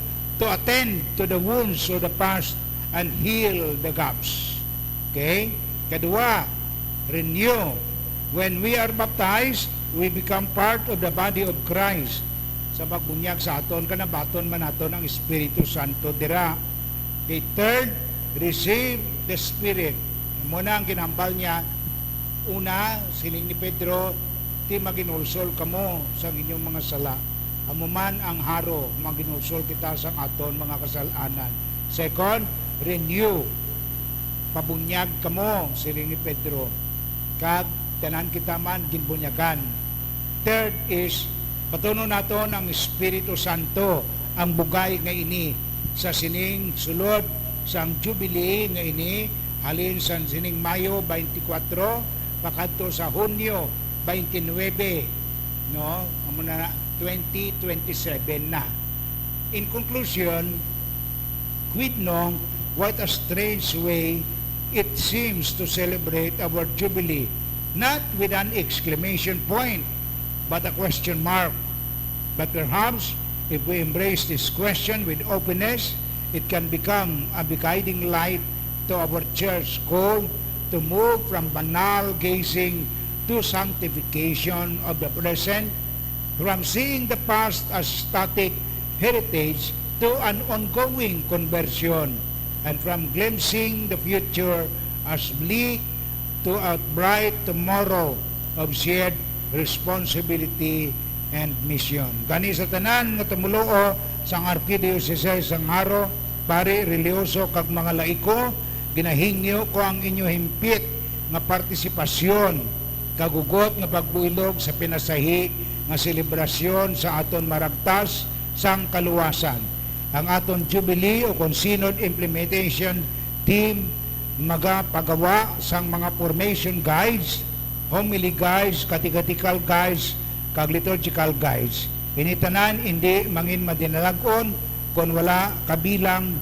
to attend to the wounds of the past and heal the gaps. Okay? Kadua, renew. When we are baptized, we become part of the body of Christ. Sa pagbunyag sa aton, kanabaton man naton ang Espiritu Santo dira. Okay, third, receive the Spirit. Amo na ang ginhambal niya. Una, siling ni Pedro, "Ti maginulsol kamo sa inyong mga sala." Amo man ang Jaro, maginulsol kita sa aton mga kasal-anan. Second, renew. "Pabunyag kamo," siling ni Pedro. Kag tanan kita man ginbunyagan. Third is, batunon naton ang Espiritu Santo, ang bugay nga ini sa sining sulod sang Jubilee nga ini, halin sa sining Mayo twenty-four pakadto sa Hunyo twenty-nine, no? Amo na, twenty twenty-seven na. In conclusion, quid nunc, what a strange way it seems to celebrate our Jubilee, not with an exclamation point, but a question mark. But perhaps If we embrace this question with openness, it can become a guiding light to our church call to move from banal gazing to sanctification of the present, from seeing the past as static heritage to an ongoing conversion, and from glimpsing the future as bleak to a bright tomorrow of shared responsibility and mission. Gani, sa tanan nga tumuluo sang Arkidiocese sang Jaro, pari, relihiyoso, kag mga laiko, ginahingyo ko ang inyo himpit nga partisipasyon kag hugot nga pagbuylog sa pinasahi nga selebrasyon sa aton maragtas sang kaluwasan. Ang aton Jubilee, o kon Synod Implementation Team, magapagawa sang mga formation guides, homily guides, catechetical guides, kag liturgical guides. Ini tanan indi mangin madinalag-on kon wala kabilang,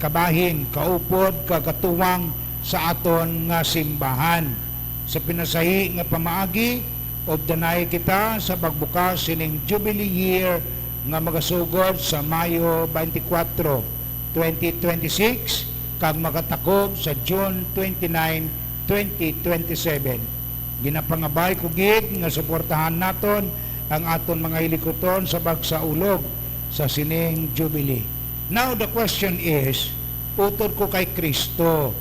kabahin, kaupod, kag katuwang sa aton nga simbahan. Sa pinasahi nga pamaagi, updanay kita sa pagbukas sining Jubilee Year nga magasugod sa Mayo twenty-four, twenty twenty-six, kag magatakob sa June twenty-nine, twenty twenty-seven. Ginapangabay ko gid nga suportahan naton ang aton mga hilikuton sa pagsaulog sa sining Jubilee. Now, the question is, utod ko kay Kristo,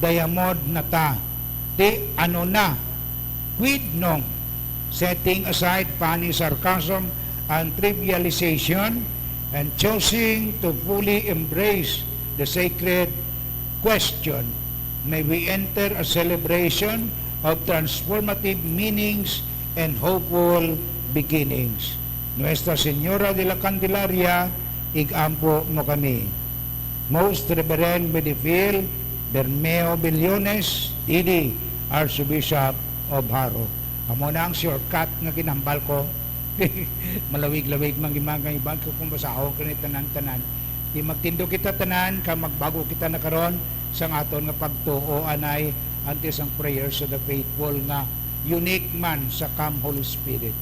dayamod na ta. Ti ano na? Quid non? Setting aside funny sarcasm and trivialization and choosing to fully embrace the sacred question, may we enter a celebration of transformative meanings and hopeful beginnings. Nuestra Señora de la Candelaria, ig-ampo mo kami. Most Reverend Bedefil Bermeo Bellones, T D, Archbishop of Jaro. Amo na ang shortcut nga ginhambal ko. Malawig-lawig man gid man ang iban ko kung basahon ko ni tanan-tanan. Di magtindog kita tanan, kag magbago kita na karon sang aton nga pagtuo, anay, antes ang prayers of the faithful nga unique man sa Come, Holy Spirit.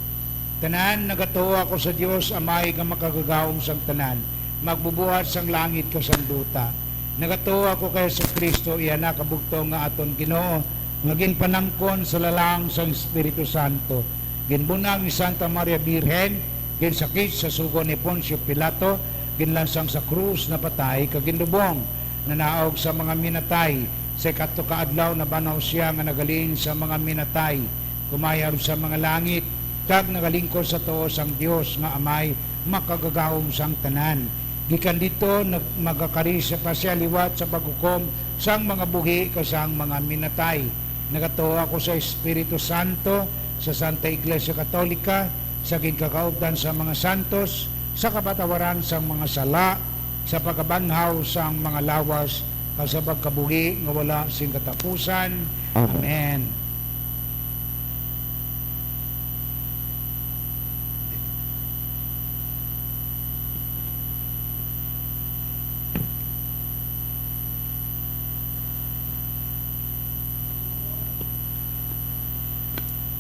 Tanan, nagatuo ako sa Dios Amay nga makagagahom sang tanan, magbubuhat sang langit kag sang duta. Nagatuo ako kay Jesu-Cristo, iya na kabugtong nga aton Ginoo, nga ginpanamkon sa lalang sang Espiritu Santo, ginbun-ag ni Santa Maria Birhen, ginsakit sa sugo ni Poncio Pilato, ginlansang sa krus, napatay, kag ginlubong, nanaog sa mga minatay. Sa ikatlo ka adlaw nabanhaw sia nga naghalin sa mga minatay, kumayab sa mga langit, kag nagalingkod sa tuo sang Dios nga Amay makagagahom sang tanan. Gikan didto, nag-, magakari sia pa sia liwat sa paghukom sang mga buhi kag sang mga minatay. Nagatuo ako sa Espiritu Santo, sa Santa Iglesia Katolika, sa ginkakaupdan sa mga santos, sa kapatawaran sang mga sala, sa pagkabanhaw sang mga lawas, kag sa pagkabuhi nga wala sing katapusan. Amen. Amen.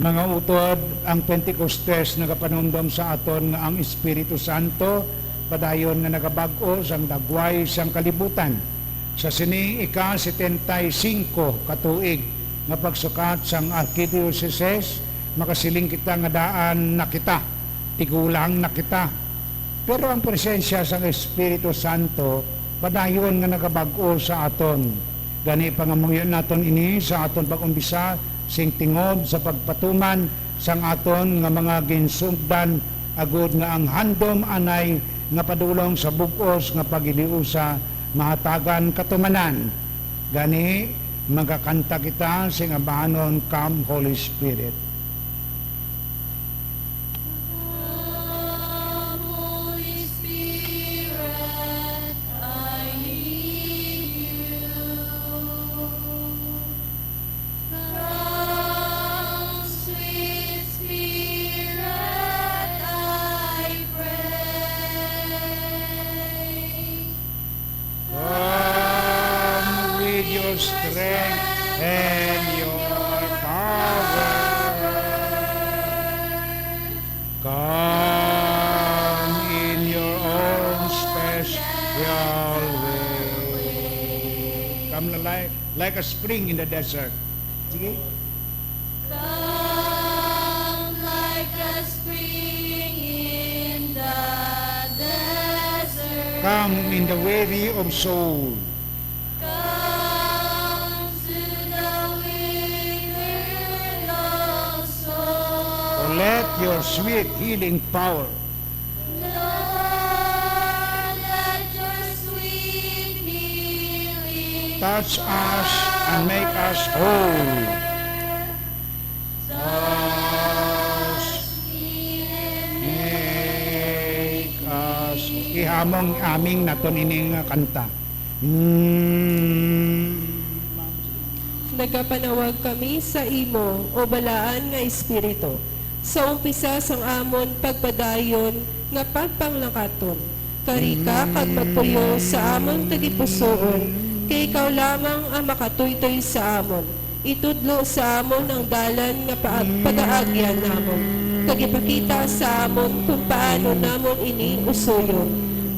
Mga utod, ang Pentecostes nagapanumdom sa aton nga ang Espiritu Santo padayon nga nagabag-o sang dagway sang kalibutan. Sa sini ika-setenta y cinco ka tuig nga pagsukat sang Arkidiocese, makasiling kita nga daan na kita, tigulang na kita. Pero ang presensya sang Espiritu Santo padayon nga nagabag-o sa aton. Gani, pangamuyo naton ini sa aton pag-umpisa sing tingob sa pagpatuman sang aton nga mga ginsugdan, agod nga ang handom anay nga padulong sa bug-os nga paghiliusa mahatagan katumanan. Gani, magakanta kita sing ambahanon, Come, Holy Spirit. Come, Holy Spirit, I need you. Come, sweet Spirit, I pray. Come with your strength and your power. Come in Come like, like a spring in the desert. Sige. Come like a spring in the desert. Come in the weary of soul. Come to the withered of soul. Let your sweet healing power Lord, let your sweet healing touch us and make us whole. Touch Make us. Ihamong aming naton ini nga kanta. Mm. Nagapanawag kami sa imo, o balaan nga Espiritu, sa umpisa sang amon pagpadayon nga pagpanglakaton. Kari ka kag magpuyo sa amon tagipusoon, kay ikaw lamang ang makatuytoy sa amon. Itudlo sa amon ang dalan nga paag- pagaagyan namon, kag ipakita sa amon kon paano namon ini usuyon.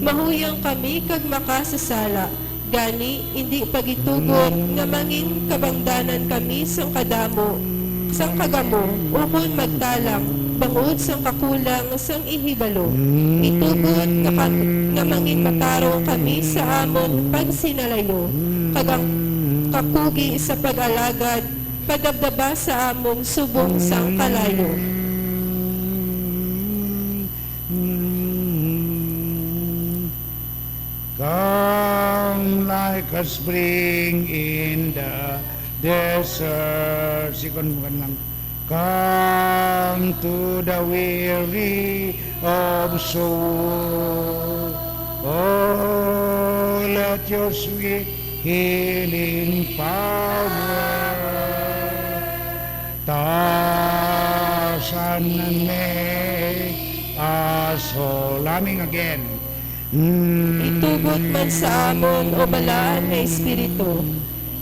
Mahuyang kami kag makasasala, gani indi pagitugot nga mangin kabangdanan kami sang kadamo, sang kagamo, ukon magtalang, bangod sang kakulang sang ihibalo. Itugot nga, kam- nga mangin matarong kami sa amon pagsinalayo, kag ang kakugi sa pag-alagad padabdaba sa amon subong sang kalayo. Come like a spring in the desert. Sikon mo lang. Come to the weary of soul. Oh, let your sweet healing power touch and make us whole. Aming again. Mm. Itugot man sa amon, o balaan nga Espiritu,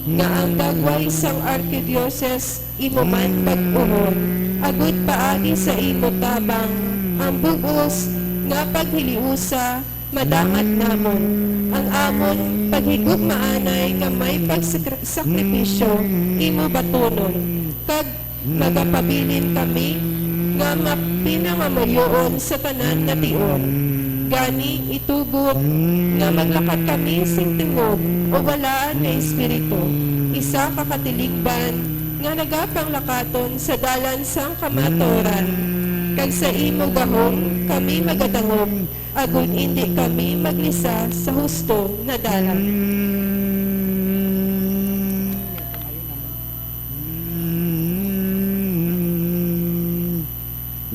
nga ang dagway sang arkidiyoses imo man pag-uhon, agud paagi sa imo tabang ang bug-os nga paghiliusa madangat namon, ang amon paghigugmaanay nga may pagsakri- sakripisyo imo batunon, kag magapabilin kami nga mapinangamuyoon sa tanan nga tion. Gani, itugot nga maglakat kami sing tingog, o balaan nga Espiritu, isa ka katiligban nga nagapanglakaton sa dalan sang kamatuoran, kag sa imo gahom kami magadangog, agod indi kami maglisa sa husto nga dalan.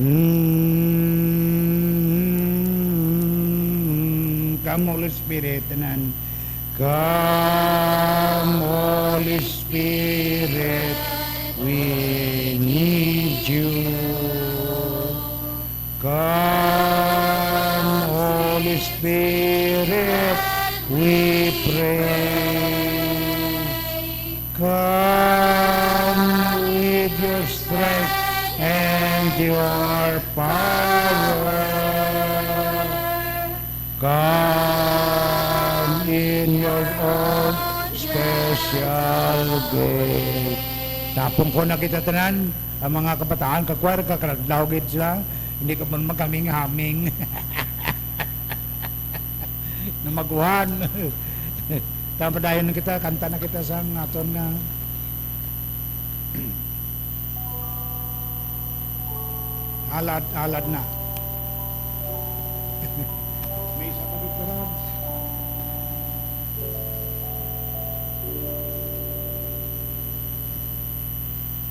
Mm. Mm. Come, Holy Spirit, tanan. Come, Holy Spirit, we need you. Come, Holy Spirit, we pray. Come with your strength and your power. Come in your own special way. Tapong ko na kita tanan, ang mga kabataan, kakwar, kakaraglaw gid sila. Hindi ka man maghaming-haming. Na maguhan. Tama, padayon na kita, kanta na kita sa aton nga halad, halad na. May isa pa dito, Rams.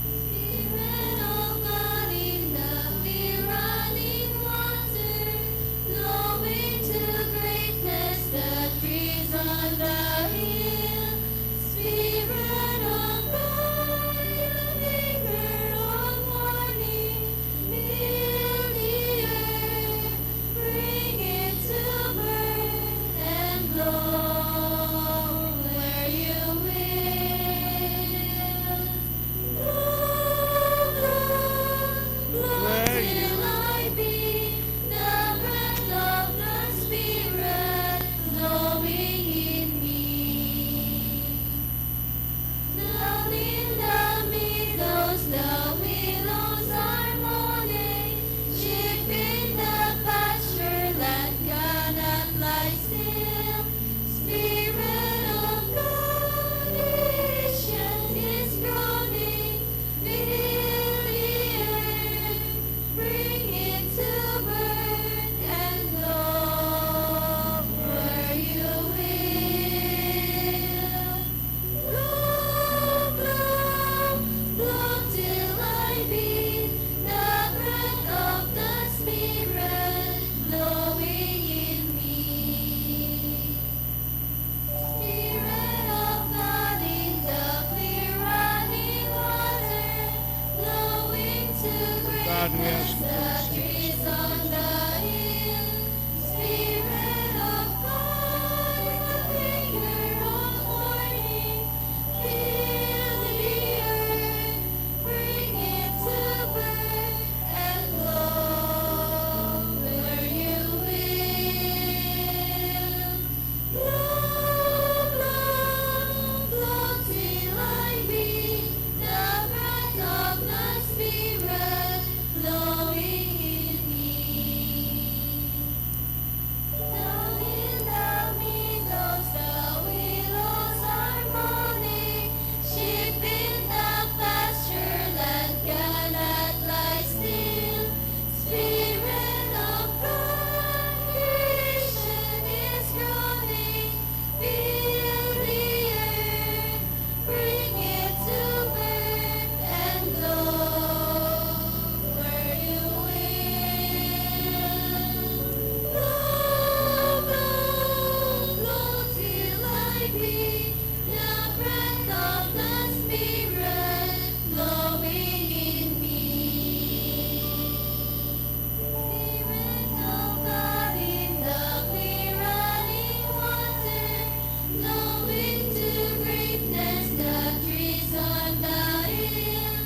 Spirit of God in the running water, flowing to greatness, the trees on the hill. Spirit of God, you maker of morning, fill the Spirit of God, like a bringer of morning, fill the earth, bring it to birth, and blow where you will. Blow, blow, blow till I be the breath of the Spirit blowing in me. Down in the meadows, the willows are moaning, sheep in the pasture land cannot lie still. Spirit of God, creation is groaning, fill the earth, bring it to birth, and blow where you will. Blow, blow, blow till I be the breath of the Spirit blowing in me. Spirit of God in the clear running water, blowing to greatness the trees on the hill.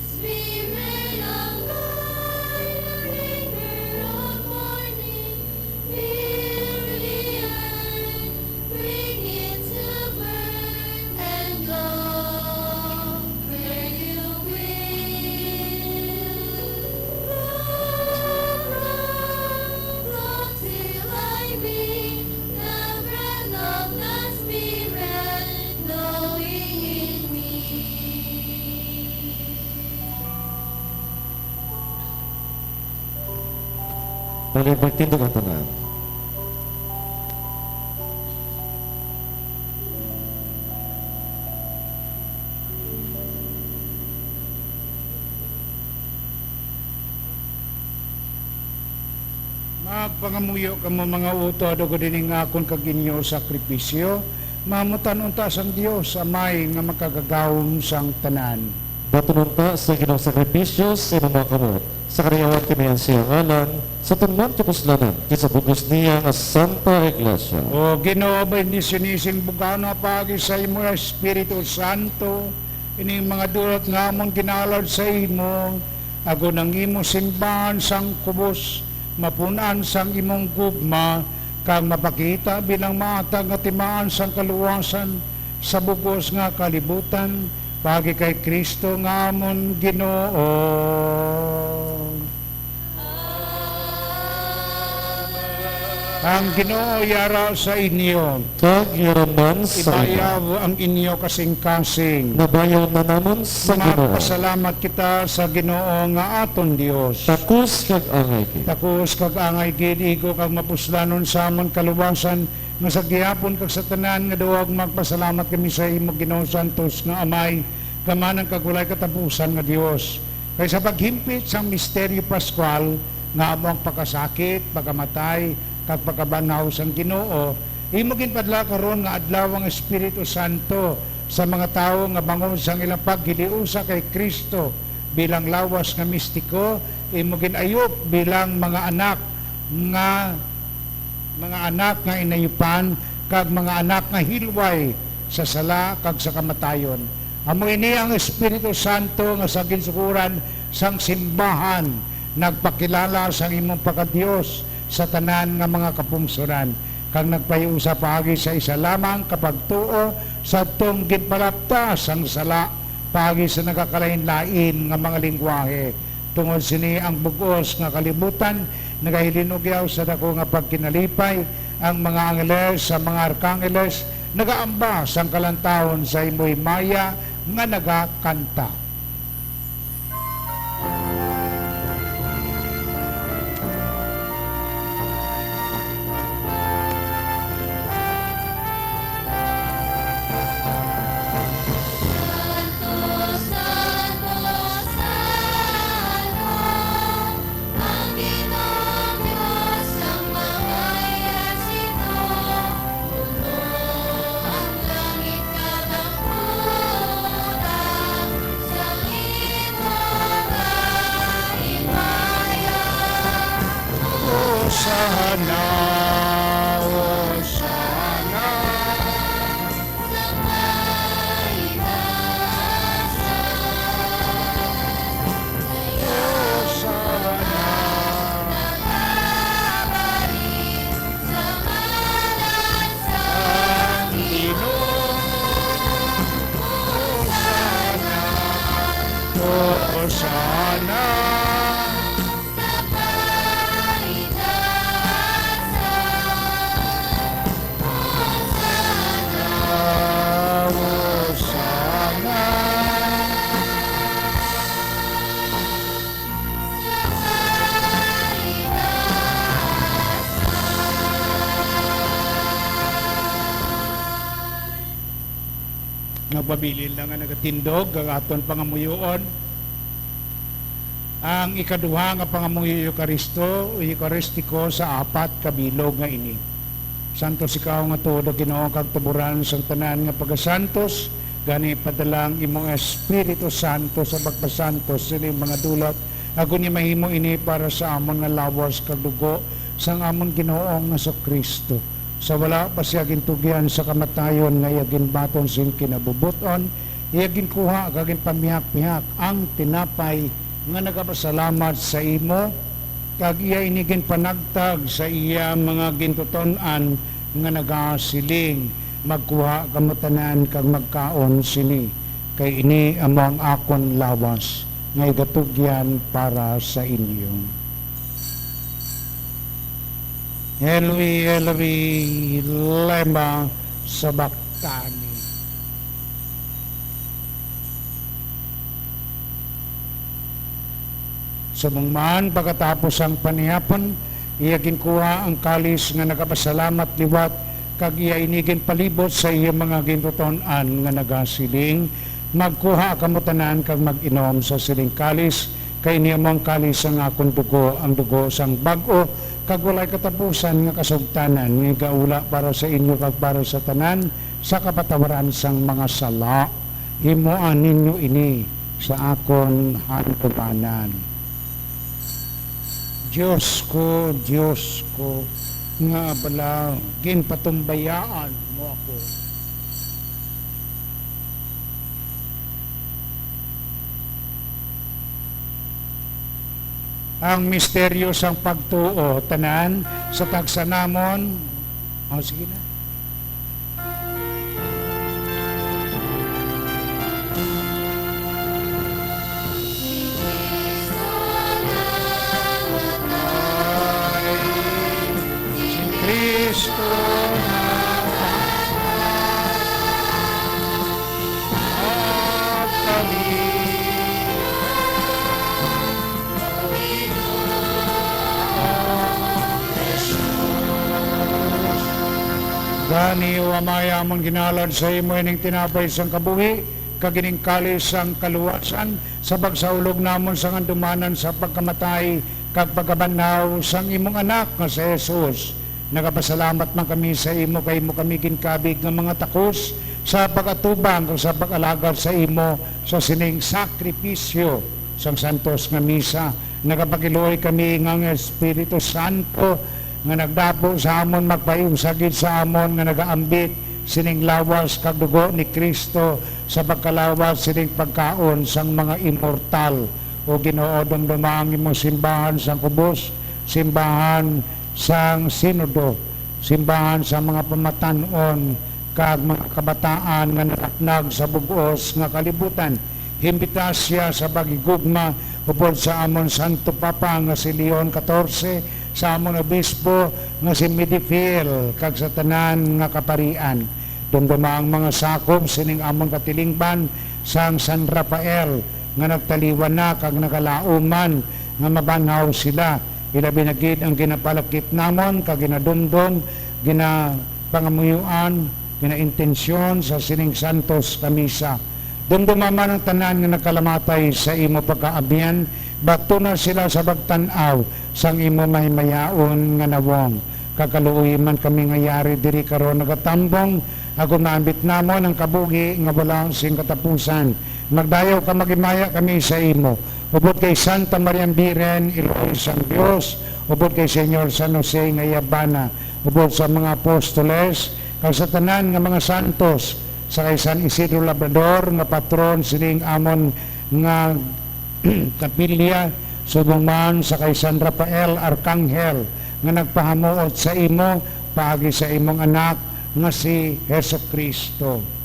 Spirit of God, the bringer of morning, fill the earth, bring it to birth, and blow where you will. Blow, blow, blow till I be the breath of the Spirit blowing in me. Balik, magtindog ang tanan. Magpangamuyo kamo, mga utod, ug ining akon kag inyo sakripisyo, mahamutan unta sang Dios Amay nga makagagahom sang tanan. Baton unta sa Ginoo sakripisyo sa imong mga kamot, sa kaliyawan kami ang siyang ngalan, sa aton man kapuslanan, kag sa bug-os niya nga Santa Iglesia. O Ginoo, bendisyoni sing bugana paagi sa imo Espiritu Santo, ining mga dulot nga amon ginaalad sa imo, agod ang imo simbahan sang kubos mapun-an sang imong gugma, kag mapakita bilang maatag nga timaan sang kaluwasan sa bug-os nga kalibutan, paagi kay Cristo nga amon Ginoo. Ang Ginoo yara sa inyo. Kag yara man sa imo. Ibayaw ang inyo kasingkasing. Nabayaw na namon sa Ginoo. Magpasalamat kita sa Ginoo nga aton Dios. Takos kag angay gid. Takos kag angay gid, igo kag mapuslanon sa amon kaluwasan, nga sa gihapon kag sa tanan nga duog magpasalamat kami sa imo, Ginoo, santos nga Amay, Gamanan kag walay katapusan nga Dios. Kay sa paghimpit sang misteryo pascual, nga amo ang pagkasakit, pagkamatay, kag pagkabanhaw sang Ginoo, imo ginpadala karon nga adlaw ang Espiritu Santo sa mga tawo nga bangod sang ilang paghiliusa kay Cristo bilang lawas nga mistiko, imo gin-ayop bilang mga anak nga, mga anak nga inayupan, kag mga anak nga hilway sa sala kag sa kamatayon. Amo ini ang Espiritu Santo nga sa ginsugoran sang simbahan nagpakilala sang imong pagka-Dios sa tanan nga mga kapungsoran, kag nagpahiusa paagi sa isa lamang ka pagtuo sadtong ginpalapta sang sala paagi sa nagakalain-lain nga mga linggwahe. Tungod sini, ang bug-os nga kalibutan nagahilinugyaw sa daku nga pagkinalipay, ang mga angeles sa mga arkangeles nagaamba sang kalantawon sa imo himaya nga nagakanta. Nagpabilin lang nga nagatindog ang aton pangamuyoon. Ang ikaduha nga pangamuyo Eukaristiko, Eukaristiko sa apat ka bilog nga ini. Santos ikaw nga tuod, O Ginoo, kag tuboran sang tanan nga pagasantos, gani padala ang imong Espiritu Santo sa pagpasantos sini mga dulot, agod niya mahimo ini para sa amon nga lawas kag dugo sang amon Ginoong Jesu-Cristo. Sa wala pa siya gintugyan sa kamatayon nga iya ginbaton sing kinabubot-on, iya ginkuha kag ginpamihak-pihak ang tinapay nga nagapasalamat sa imo, kag iya ini ginpanagtag sa iya mga gintuton-an nga nagasiling, "Magkuha kamo tanan kag magkaon sini, kay ini amo ang akon lawas nga igatugyan para sa inyo." Eloi, Eloi, lema sabachthani. Subong man, pagkatapos sang panihapon, iya ginkuha ang kalis nga nagapasalamat liwat, kag iya ini ginpalibot sa iya mga gintuton-an nga nagasiling, "Magkuha kamo tanan kag mag-inom sa sining kalis, kay ini amo ang kalis sang akon dugo, ang dugo sang bag-o kag walay katapusan nga kasugtanan, nga igaula para sa inyo kag para sa tanan sa kapatawaran sang mga sala. Himoa ninyo ini sa akon handumanan." Dios ko, Dios ko, nga bala ginpatumbayaan mo ako. Ang misteryo sang pagtuo, tanan sa tagsa namon. O, sige na. Si Cristo namatay, at kami Gani, O Amay, amon ginhalad sa imo ining tinapay sang kabuhi kag ining kalis sang kaluwasan, sa pagsaulog namon sang handumanan sa pagkamatay kag pagkabanhaw sang imong Anak nga si Jesus. Nagapasalamat man kami sa imo kay imo kami ginkabig nga mga takos sa pag-atubang kag sa pag-alagad sa imo sa sining sakripisyo sang santos nga misa. Nagapakiluoy kami nga ang Espiritu Santo nga nagdapo sa amon magpahiusag gid sa amon nga nagaambit sining lawas kag dugo ni Cristo sa pagkalawas sining pagkaon sang mga immortal. O Ginoo, dumduma ang imong simbahan sang kubos, simbahan sang Sinodo, simbahan sa mga pamatan-on kag mga kabataan nga nanatnag sa bug-os nga kalibutan. Himbita sia sa paghigugma upod sa amon Santo Papa nga si Leon katorse, sa amon Obispo nga si Midifiel, kag sa tanan nga kaparian. Dumduma ang mga sakop sining amon katilingban sang San Rafael nga nagtaliwan na kag nagalaom man nga mabanhaw sila. Ilabi na gid ang ginapalakip namon kag ginadumdom, ginapangamuyoan, ginaintensyon sa sining santos nga misa. Dumduma man ang tanan nga nagkalamatay sa imo pagkaabyan, bato na sila sa pagtan-aw sang imo mahimayaon nga nawong. Kag kaluoyi man kami nga yari diri karon nagatambong, agod maambit namon ang kabuhi nga wala sing katapusan. Magdayaw ka, maghimaya kami sa imo. Upod kay Santa Maria ang Birhen, Iloy sang Dios, upod kay Señor San Jose nga iya bana, upod sa mga apostoles, kag sa tanan nga mga santos, sa kay San Isidro Labrador nga patron sining amon nga kapilya, subong man sa kay San Rafael Arkanghel nga nagpahamuot sa imo paagi sa imong Anak nga si Jesu-Cristo.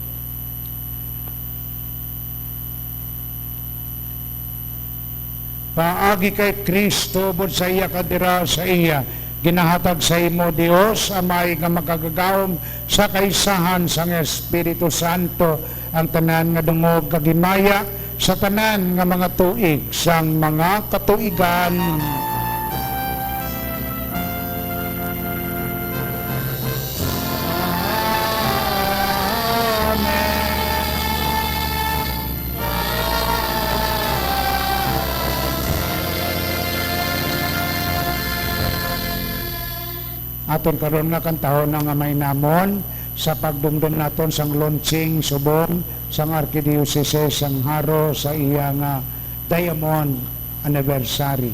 Paagi kay Cristo, upod sa iya, kag dira sa iya, ginahatag sa imo, Dios Amay, nga makagagahom sa kaisahan sang Espiritu Santo, ang tanan nga dungog kag himaya sa tanan nga mga tuig sang mga katuigan. Amen. Aton karon nga kantahon nga may namon sa pagdumdom naton sang launching subong sang Arkidiocese sang Jaro sa iya nga diamond anniversary.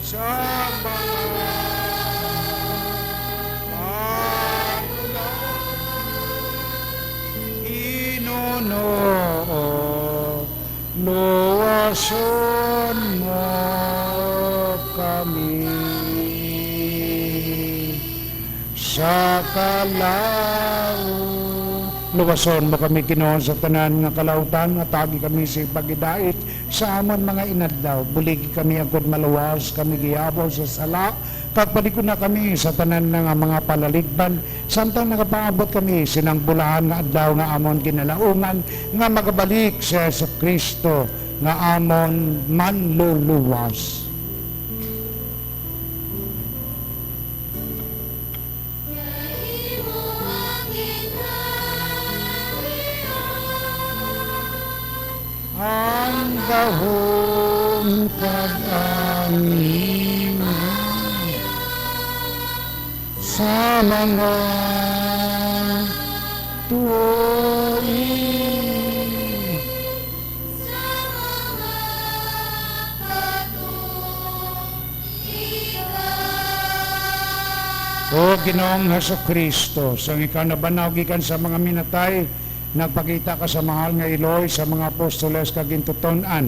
Sa mga patulan, Ginoo, luwason mo kami sa kalaut. Luwason mo kami, Ginoo, sa tanan nga kalautan, nga tagi kami sa paghidait sa amon mga inadlaw. Buligi kami agod maluwas kami gihapon sa sala, kag palig-on na kami sa tanan na nga mga palaligban, samtang nagapaabot kami sinang bulahan nga adlaw nga amon ginalaungan nga magabalik si Jesu-Cristo nga amon Manluluwas. Ang gahom kag ang himaya sa mga tuo. O Ginoong Jesu-Cristo, sang ikaw nabanaw gikan sa mga minatay, nagpakita ka sa mahal nga iloy sa mga apostoles kag gintuton-an,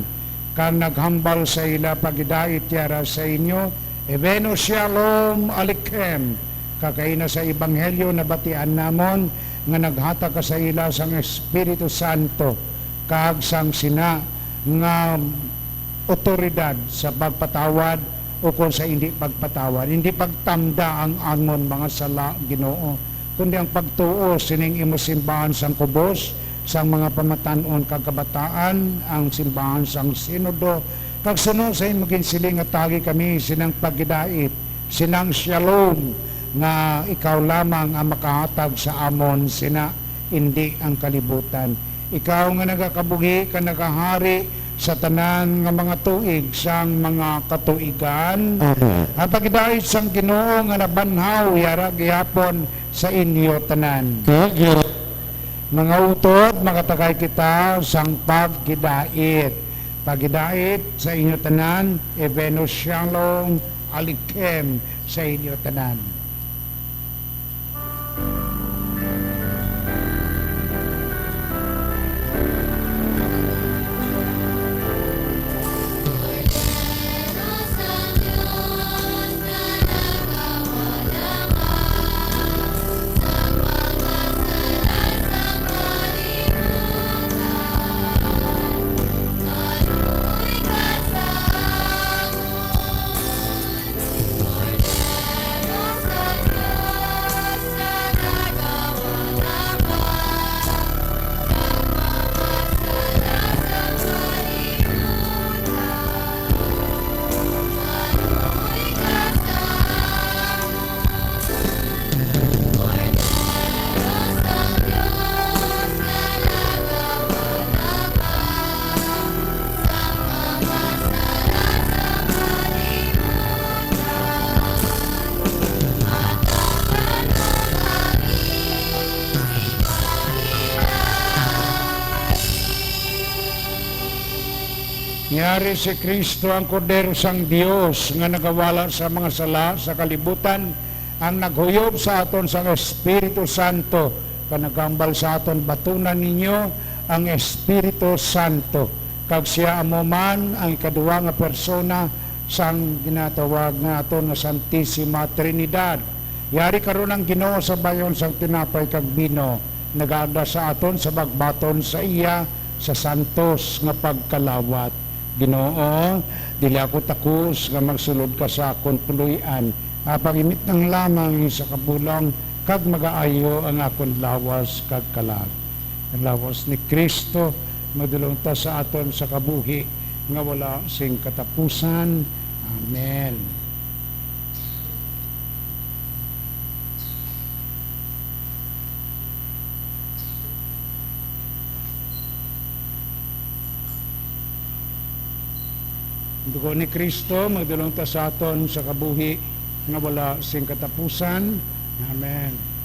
kag naghambal sa ila paghidait yara sa inyo, Ibenu Shalom Aleichem, kag kaina sa ebanghelyo nabatian namon nga naghatag ka sa ila sang Espiritu Santo kag sang sina nga awtoridad sa pagpatawad ukon sa indi pagpatawad, indi pagtamda ang amon mga sala, Ginoo, kundi ang pagtuo sining imo simbahan sang kubos, sang mga pamatan-on kag kabataan, ang simbahan sang Sinodo, kag suno sa imo ginsiling nga tagi kami sinang paghidait, sinang shalom, nga ikaw lamang ang makahatag sa amon sina, indi ang kalibutan. Ikaw nga nagakabuhi kag nagahari sa tanan nga mga tuig sang mga katuigan. Amen. Ang paghidait sang Ginoo nga nabanhaw yara gihapon sa inyo tanan. Kag yara- Mga utod, makatagay kita sang paghidait. Paghidait sa inyo tanan, Ibenu Shalom Aleichem sa inyo tanan. Yari si Cristo, ang Kordero sang Dios, nga nagawala sa mga sala sa kalibutan, ang naghuyob sa aton sang Espiritu Santo, kag naghambal sa aton, "Batunan ninyo ang Espiritu Santo." Kag sia amo man ang ikaduha nga persona sang ginatawag nga aton nga Santisima Trinidad. Yari karon ang Ginoo sa bayon sang tinapay kag bino, nagaanda sa aton sa pagbaton sa iya sa santos nga pagkalawat. Ginoo, dili ako takos nga magsulod ka sa akon puloy-an, apang imitnang lamang sa kabulong, kag magaayo ang akon lawas kag kalag. Ang lawas ni Cristo madulong ta sa aton sa kabuhi nga wala sing katapusan. Amen. Ang dugo ni Cristo magdulong ta sa aton sa kabuhi nga wala sing katapusan. Amen.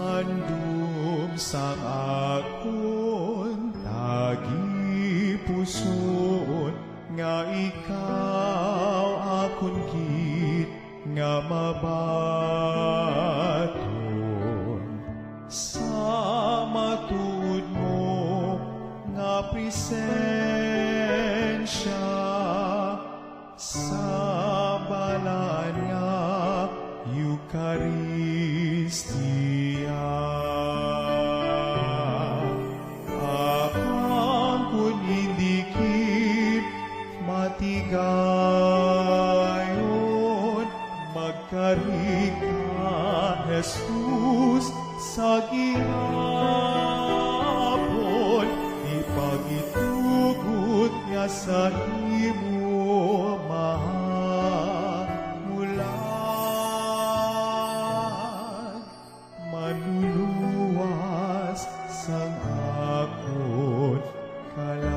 Handom sang akon tagipusoon, nga ikaw akon gid nga mabaton sa matuod mo nga presensya sa balaan nga Eukaristia. Apang kon indi gid matigayon, magkari ka, Jesus, sa gihapon, ipagitugot nga sa imo mahamulan, manluluwas sang akon kalag.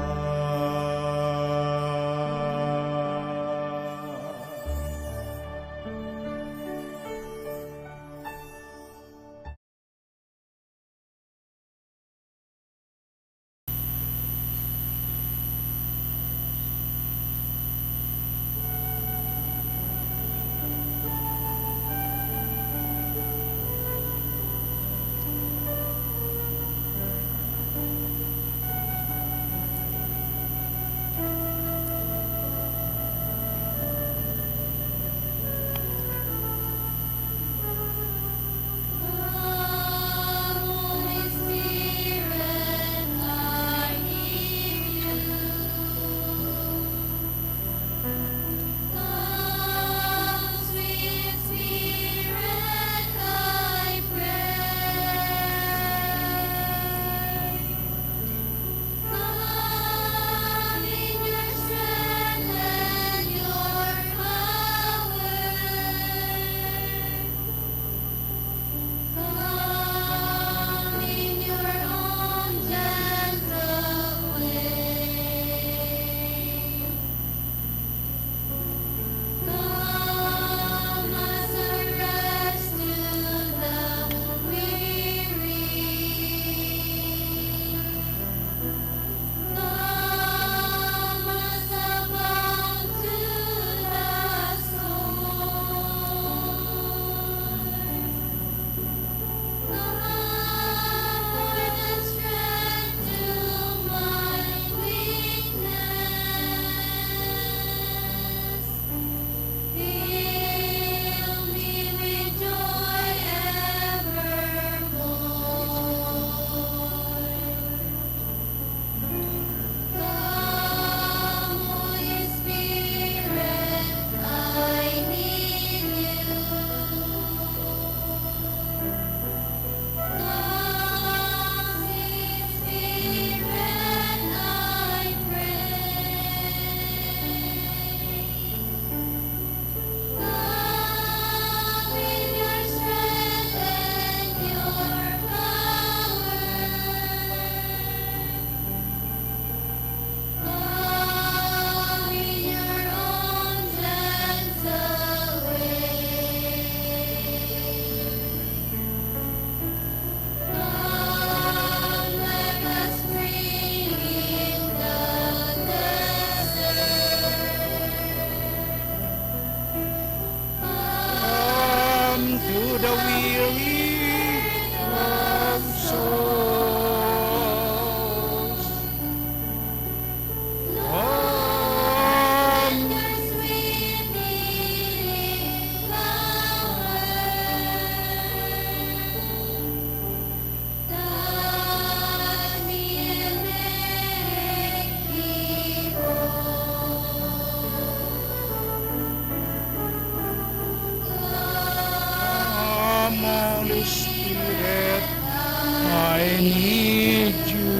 I need you.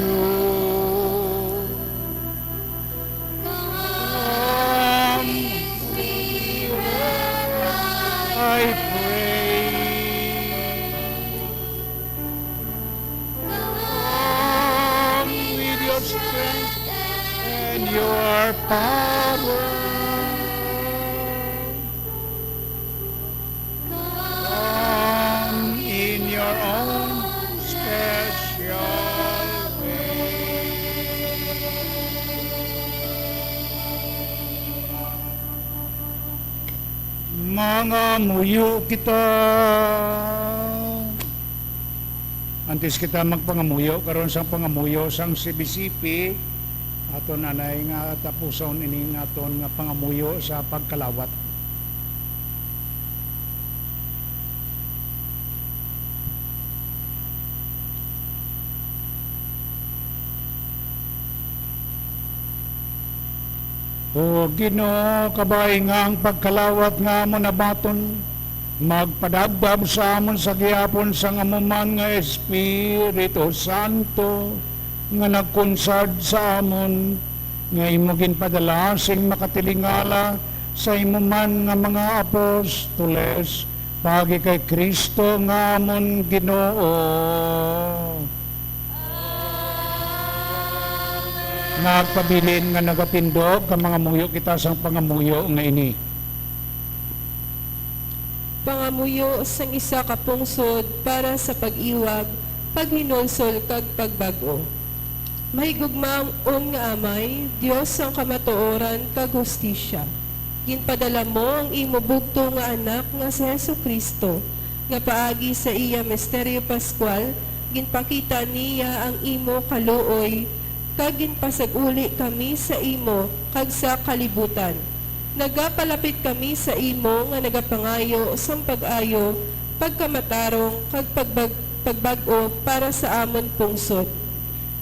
Come, I pray. Come with your strength and your power. Come in your own special way. Mangamuyo kita. Antes kita magpangamuyo karon sang pangamuyo sang C B C P, aton anay nga tapuson ini nga aton nga pangamuyo sa pagkalawat. O Ginoo, kabay nga ang pagkalawat nga amon nabaton magpadabdab sa amon sa gihapon sang amo man nga Espiritu Santo nga nagkunsad sa amon, nga imo ginpadala sing makatilingala sa imo man nga mga apostoles, paagi kay Cristo nga amon Ginoo. Nagpabilin nga nagatindog ka mangamuyo kita sang pangamuyo nga ini. Pangamuyo sang isa ka pungsod para sa pag-iwag, paghinulsol, kag pagbag-o. Mahigugmaon nga Amay, Dios sang kamatuoran kag hustisya, ginpadala mo ang imo bugtong nga Anak nga si Jesu-Cristo, nga paagi sa iya misteryo pascual ginpakita niya ang imo kaluoy, kag ginpasag-uli kami sa imo kag sa kalibutan. Nagapalapit kami sa imo nga nagapangayo sang pag-ayo, pagkamatarong, kag pagbag-, pagbag-o para sa amon pungsod.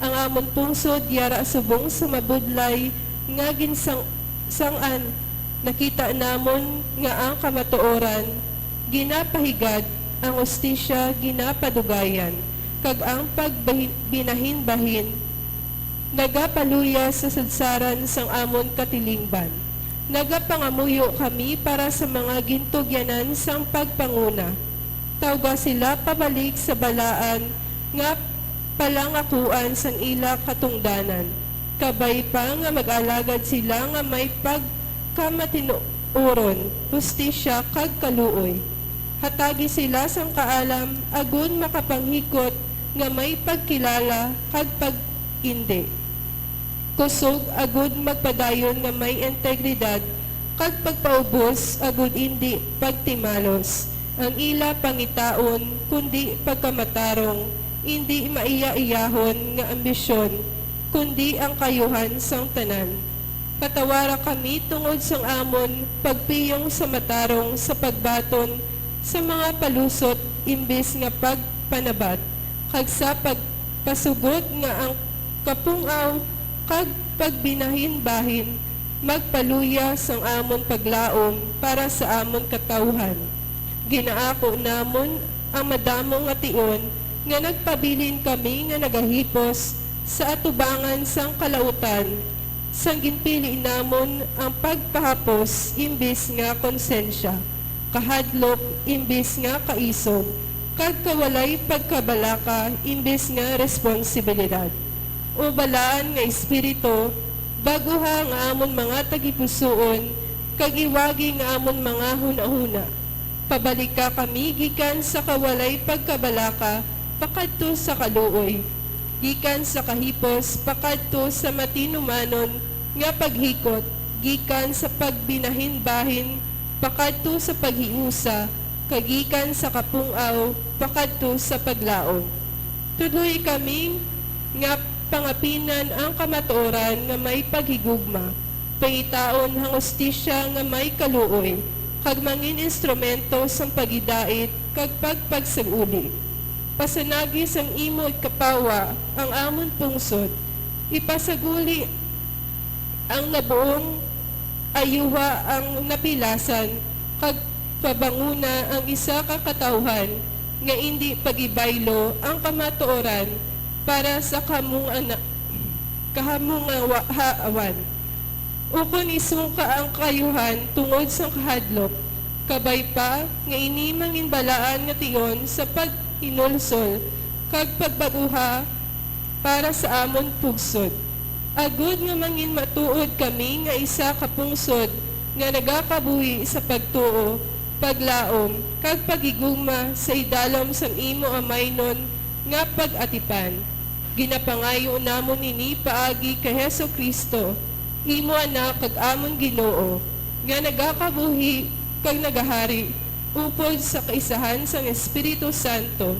Ang amon pungsod yara subong sa mabudlay nga ginsang-, sang-an. Nakita namon nga ang kamatuoran ginapahigad, ang hustisya ginapadugayan, kag ang pagbinahinbahin nagapaluya sa sadsaran sang amon katilingban. Nagapangamuyo kami para sa mga gintugyanan sang pagpanguna. Tawga sila pabalik sa balaan nga palangakuan sang ila katungdanan, kabay pa nga mag-alagad sila nga may pagkamatinuoron, hustisya, kag kaluoy. Hatagi sila sang kaalam agod makapanghikot nga may pagkilala kag pag-indi. Kusog agud magpadayon nga may integridad, kag pagpaubos agud indi pagtimalos ang ila pangitaon, kundi pagkamatarong, indi maiyaiyahon nga ambisyon, kundi ang kaayuhan sang tanan. Patawara kami tungod sang amon pagpiyong sa matarong sa pagbaton sa mga palusot imbis nga pagpanabat, kag sa pagpasugot nga ang kapung-aw kag pagbinahinbahin magpaluya sang amon paglaom para sa amon katawhan. Ginaako namon ang madamo nga tion nga nagpabilin kami nga nagahipos sa atubangan sang kalautan, sang ginpili namon ang pagpahapos imbis nga konsensya, kahadlok imbis nga kaisog, kag kawalay pagkabalaka imbis nga responsibilidad. O Balaan nga Espiritu, bag-uha ang amon mga tagipusoon, kag iwagi nga amon mga hunahuna. Pabalika kami gikan sa kawalay pagkabalaka pakadto sa kaluoy, gikan sa kahipos pakadto sa matinumanon nga paghikot, gikan sa pagbinahinbahin pakadto sa paghiusa, kag gikan sa kapung-aw pakadto sa paglaom. Tudloi kami nga pangapinan ang kamatuoran nga may paghigugma, pangitaon ang hustisya nga may kaluoy, kag mangin instrumento sang paghidait kag pagpagsag-uli. Pasanagi sang imo ikapawa ang amon pungsod, ipasag-uli ang nabuong ayuha ang napilasan, kag pabanguna ang isa ka katawhan nga indi pagibaylo ang kamatuoran para sa kamungana-, kahamungawaan, ukon isungka ang kaayuhan tungod sang kahadlok, kabay pa nga ini manginbalaan nga tion sa paghinulsol kag pagbaguha para sa amon pugsod, agod nga manginmatuod kami nga isa ka pungsod nga nagakabuhi sa pagtuo, paglaom, kag paghigugma sa idalom sang imo amaynon nga pag-atipan. Ginapangayo namon ini paagi kay Jesu-Cristo, imo Anak kag amon Ginoo, nga nagakabuhi kag nagahari upod sa kaisahan sang Espiritu Santo,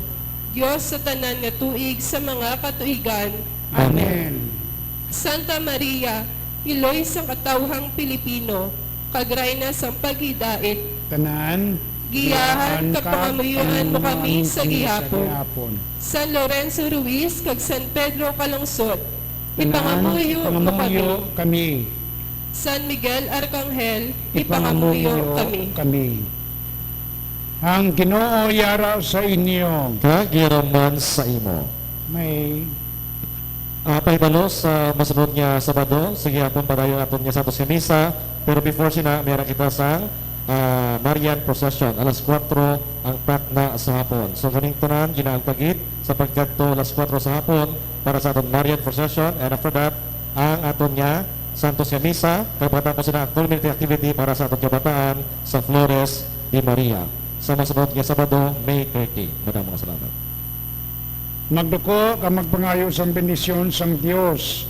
Dios sa tanan nga tuig sa mga katuigan. Amen. Amen. Santa Maria, iloy sang katawhang Pilipino, kag Rayna sang paghidait, Tanan, giyahan kag pangamuyoan mo kami sa gihapon. San Lorenzo Ruiz kag San Pedro Calungsod, Tanan, ipangamuyo mo kami. Ipangamuyo kami. San Miguel Arcangel, ipangamuyo kami. Ang Ginoo yara sa inyo. Kag yara man sa imo. May Ah, pahibalo sa masunod nga Sabado, sa gihapon padayon aton nga Santos nga Misa, pero before sina, may ara kita sang, ah, Marian Procession, alas kuwatro ang takna sa hapon. So, kaning tanan, ginaantagid sa pagkadto alas kuwatro sa hapon para sa aton Marian Procession, and after that, ang aton nga Santos nga Misa, kag pagkatapos na ang community activity para sa aton kabataan sa Flores de Maria. Sa masunod nga Sabado, May thirty. Madamo nga salamat. Magduko kag magpangayo sang bendisyon sang Dios,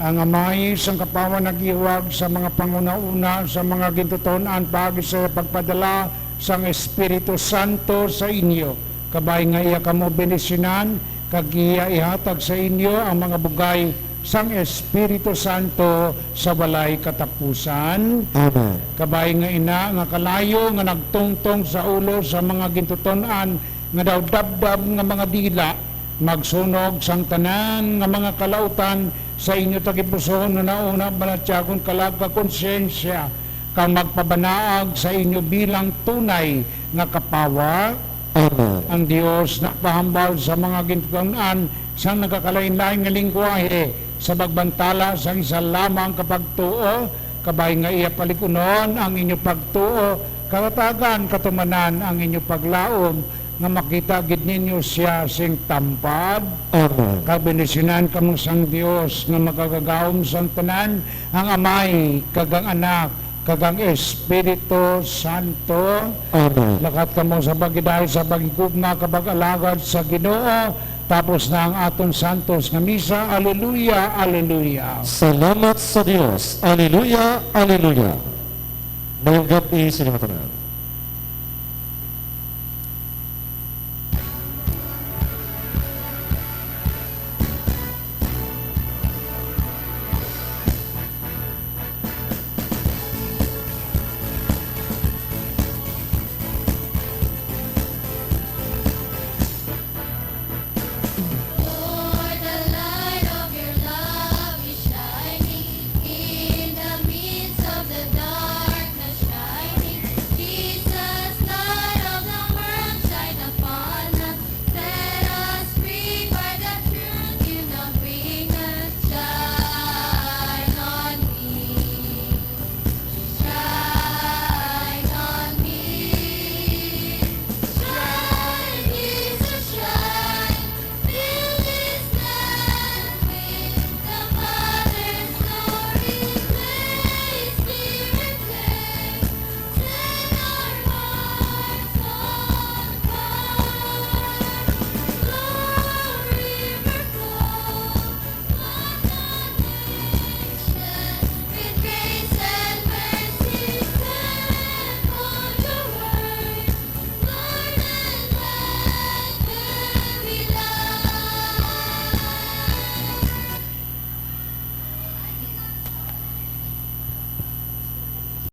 ang Amay sang Kapawa nag-iwag sa mga panghunahuna sa mga gintuton-an paagi sa pagpadala sang Espiritu Santo sa inyo. Kabay nga iya kamo bendisyonan, kag iya ihatag sa inyo ang mga bugay sang Espiritu Santo sa walay katapusan. Amen. Kabay nga ina nga kalayo nga nagtungtong sa ulo sa mga gintuton-an nga daw dabdab nga mga dila, magsunog sang tanan nga mga kalautan sa inyo tagipusoon nga nauna balatyagon kalag ka konsyensya, kag magpabanaag sa inyo bilang tunay nga kapawa. Amen. Ang Dios nagpahambal sa mga gintuton-an sang nagakalainlain nga linggwahe sa pagbantala sang isa lamang ka pagtuo, kabay nga iya palikunon ang inyo pagtuo, kagatagan katumanan ang inyo paglaom, nga makita gid ninyo sia sing tampad. Amen. Kag bendisyonan kamo sang Dios nga makagagahom sang tanan, ang Amay, kag ang Anak, kag ang Espiritu Santo. Amen. Lakat kamo sa paghidait sa paghigugma kag pag-alagad sa Ginoo, tapos na ang aton santos nga misa. Aleluya, aleluya. Salamat sa Dios. Aleluya, aleluya. Mayong gab-i sa inyo tanan.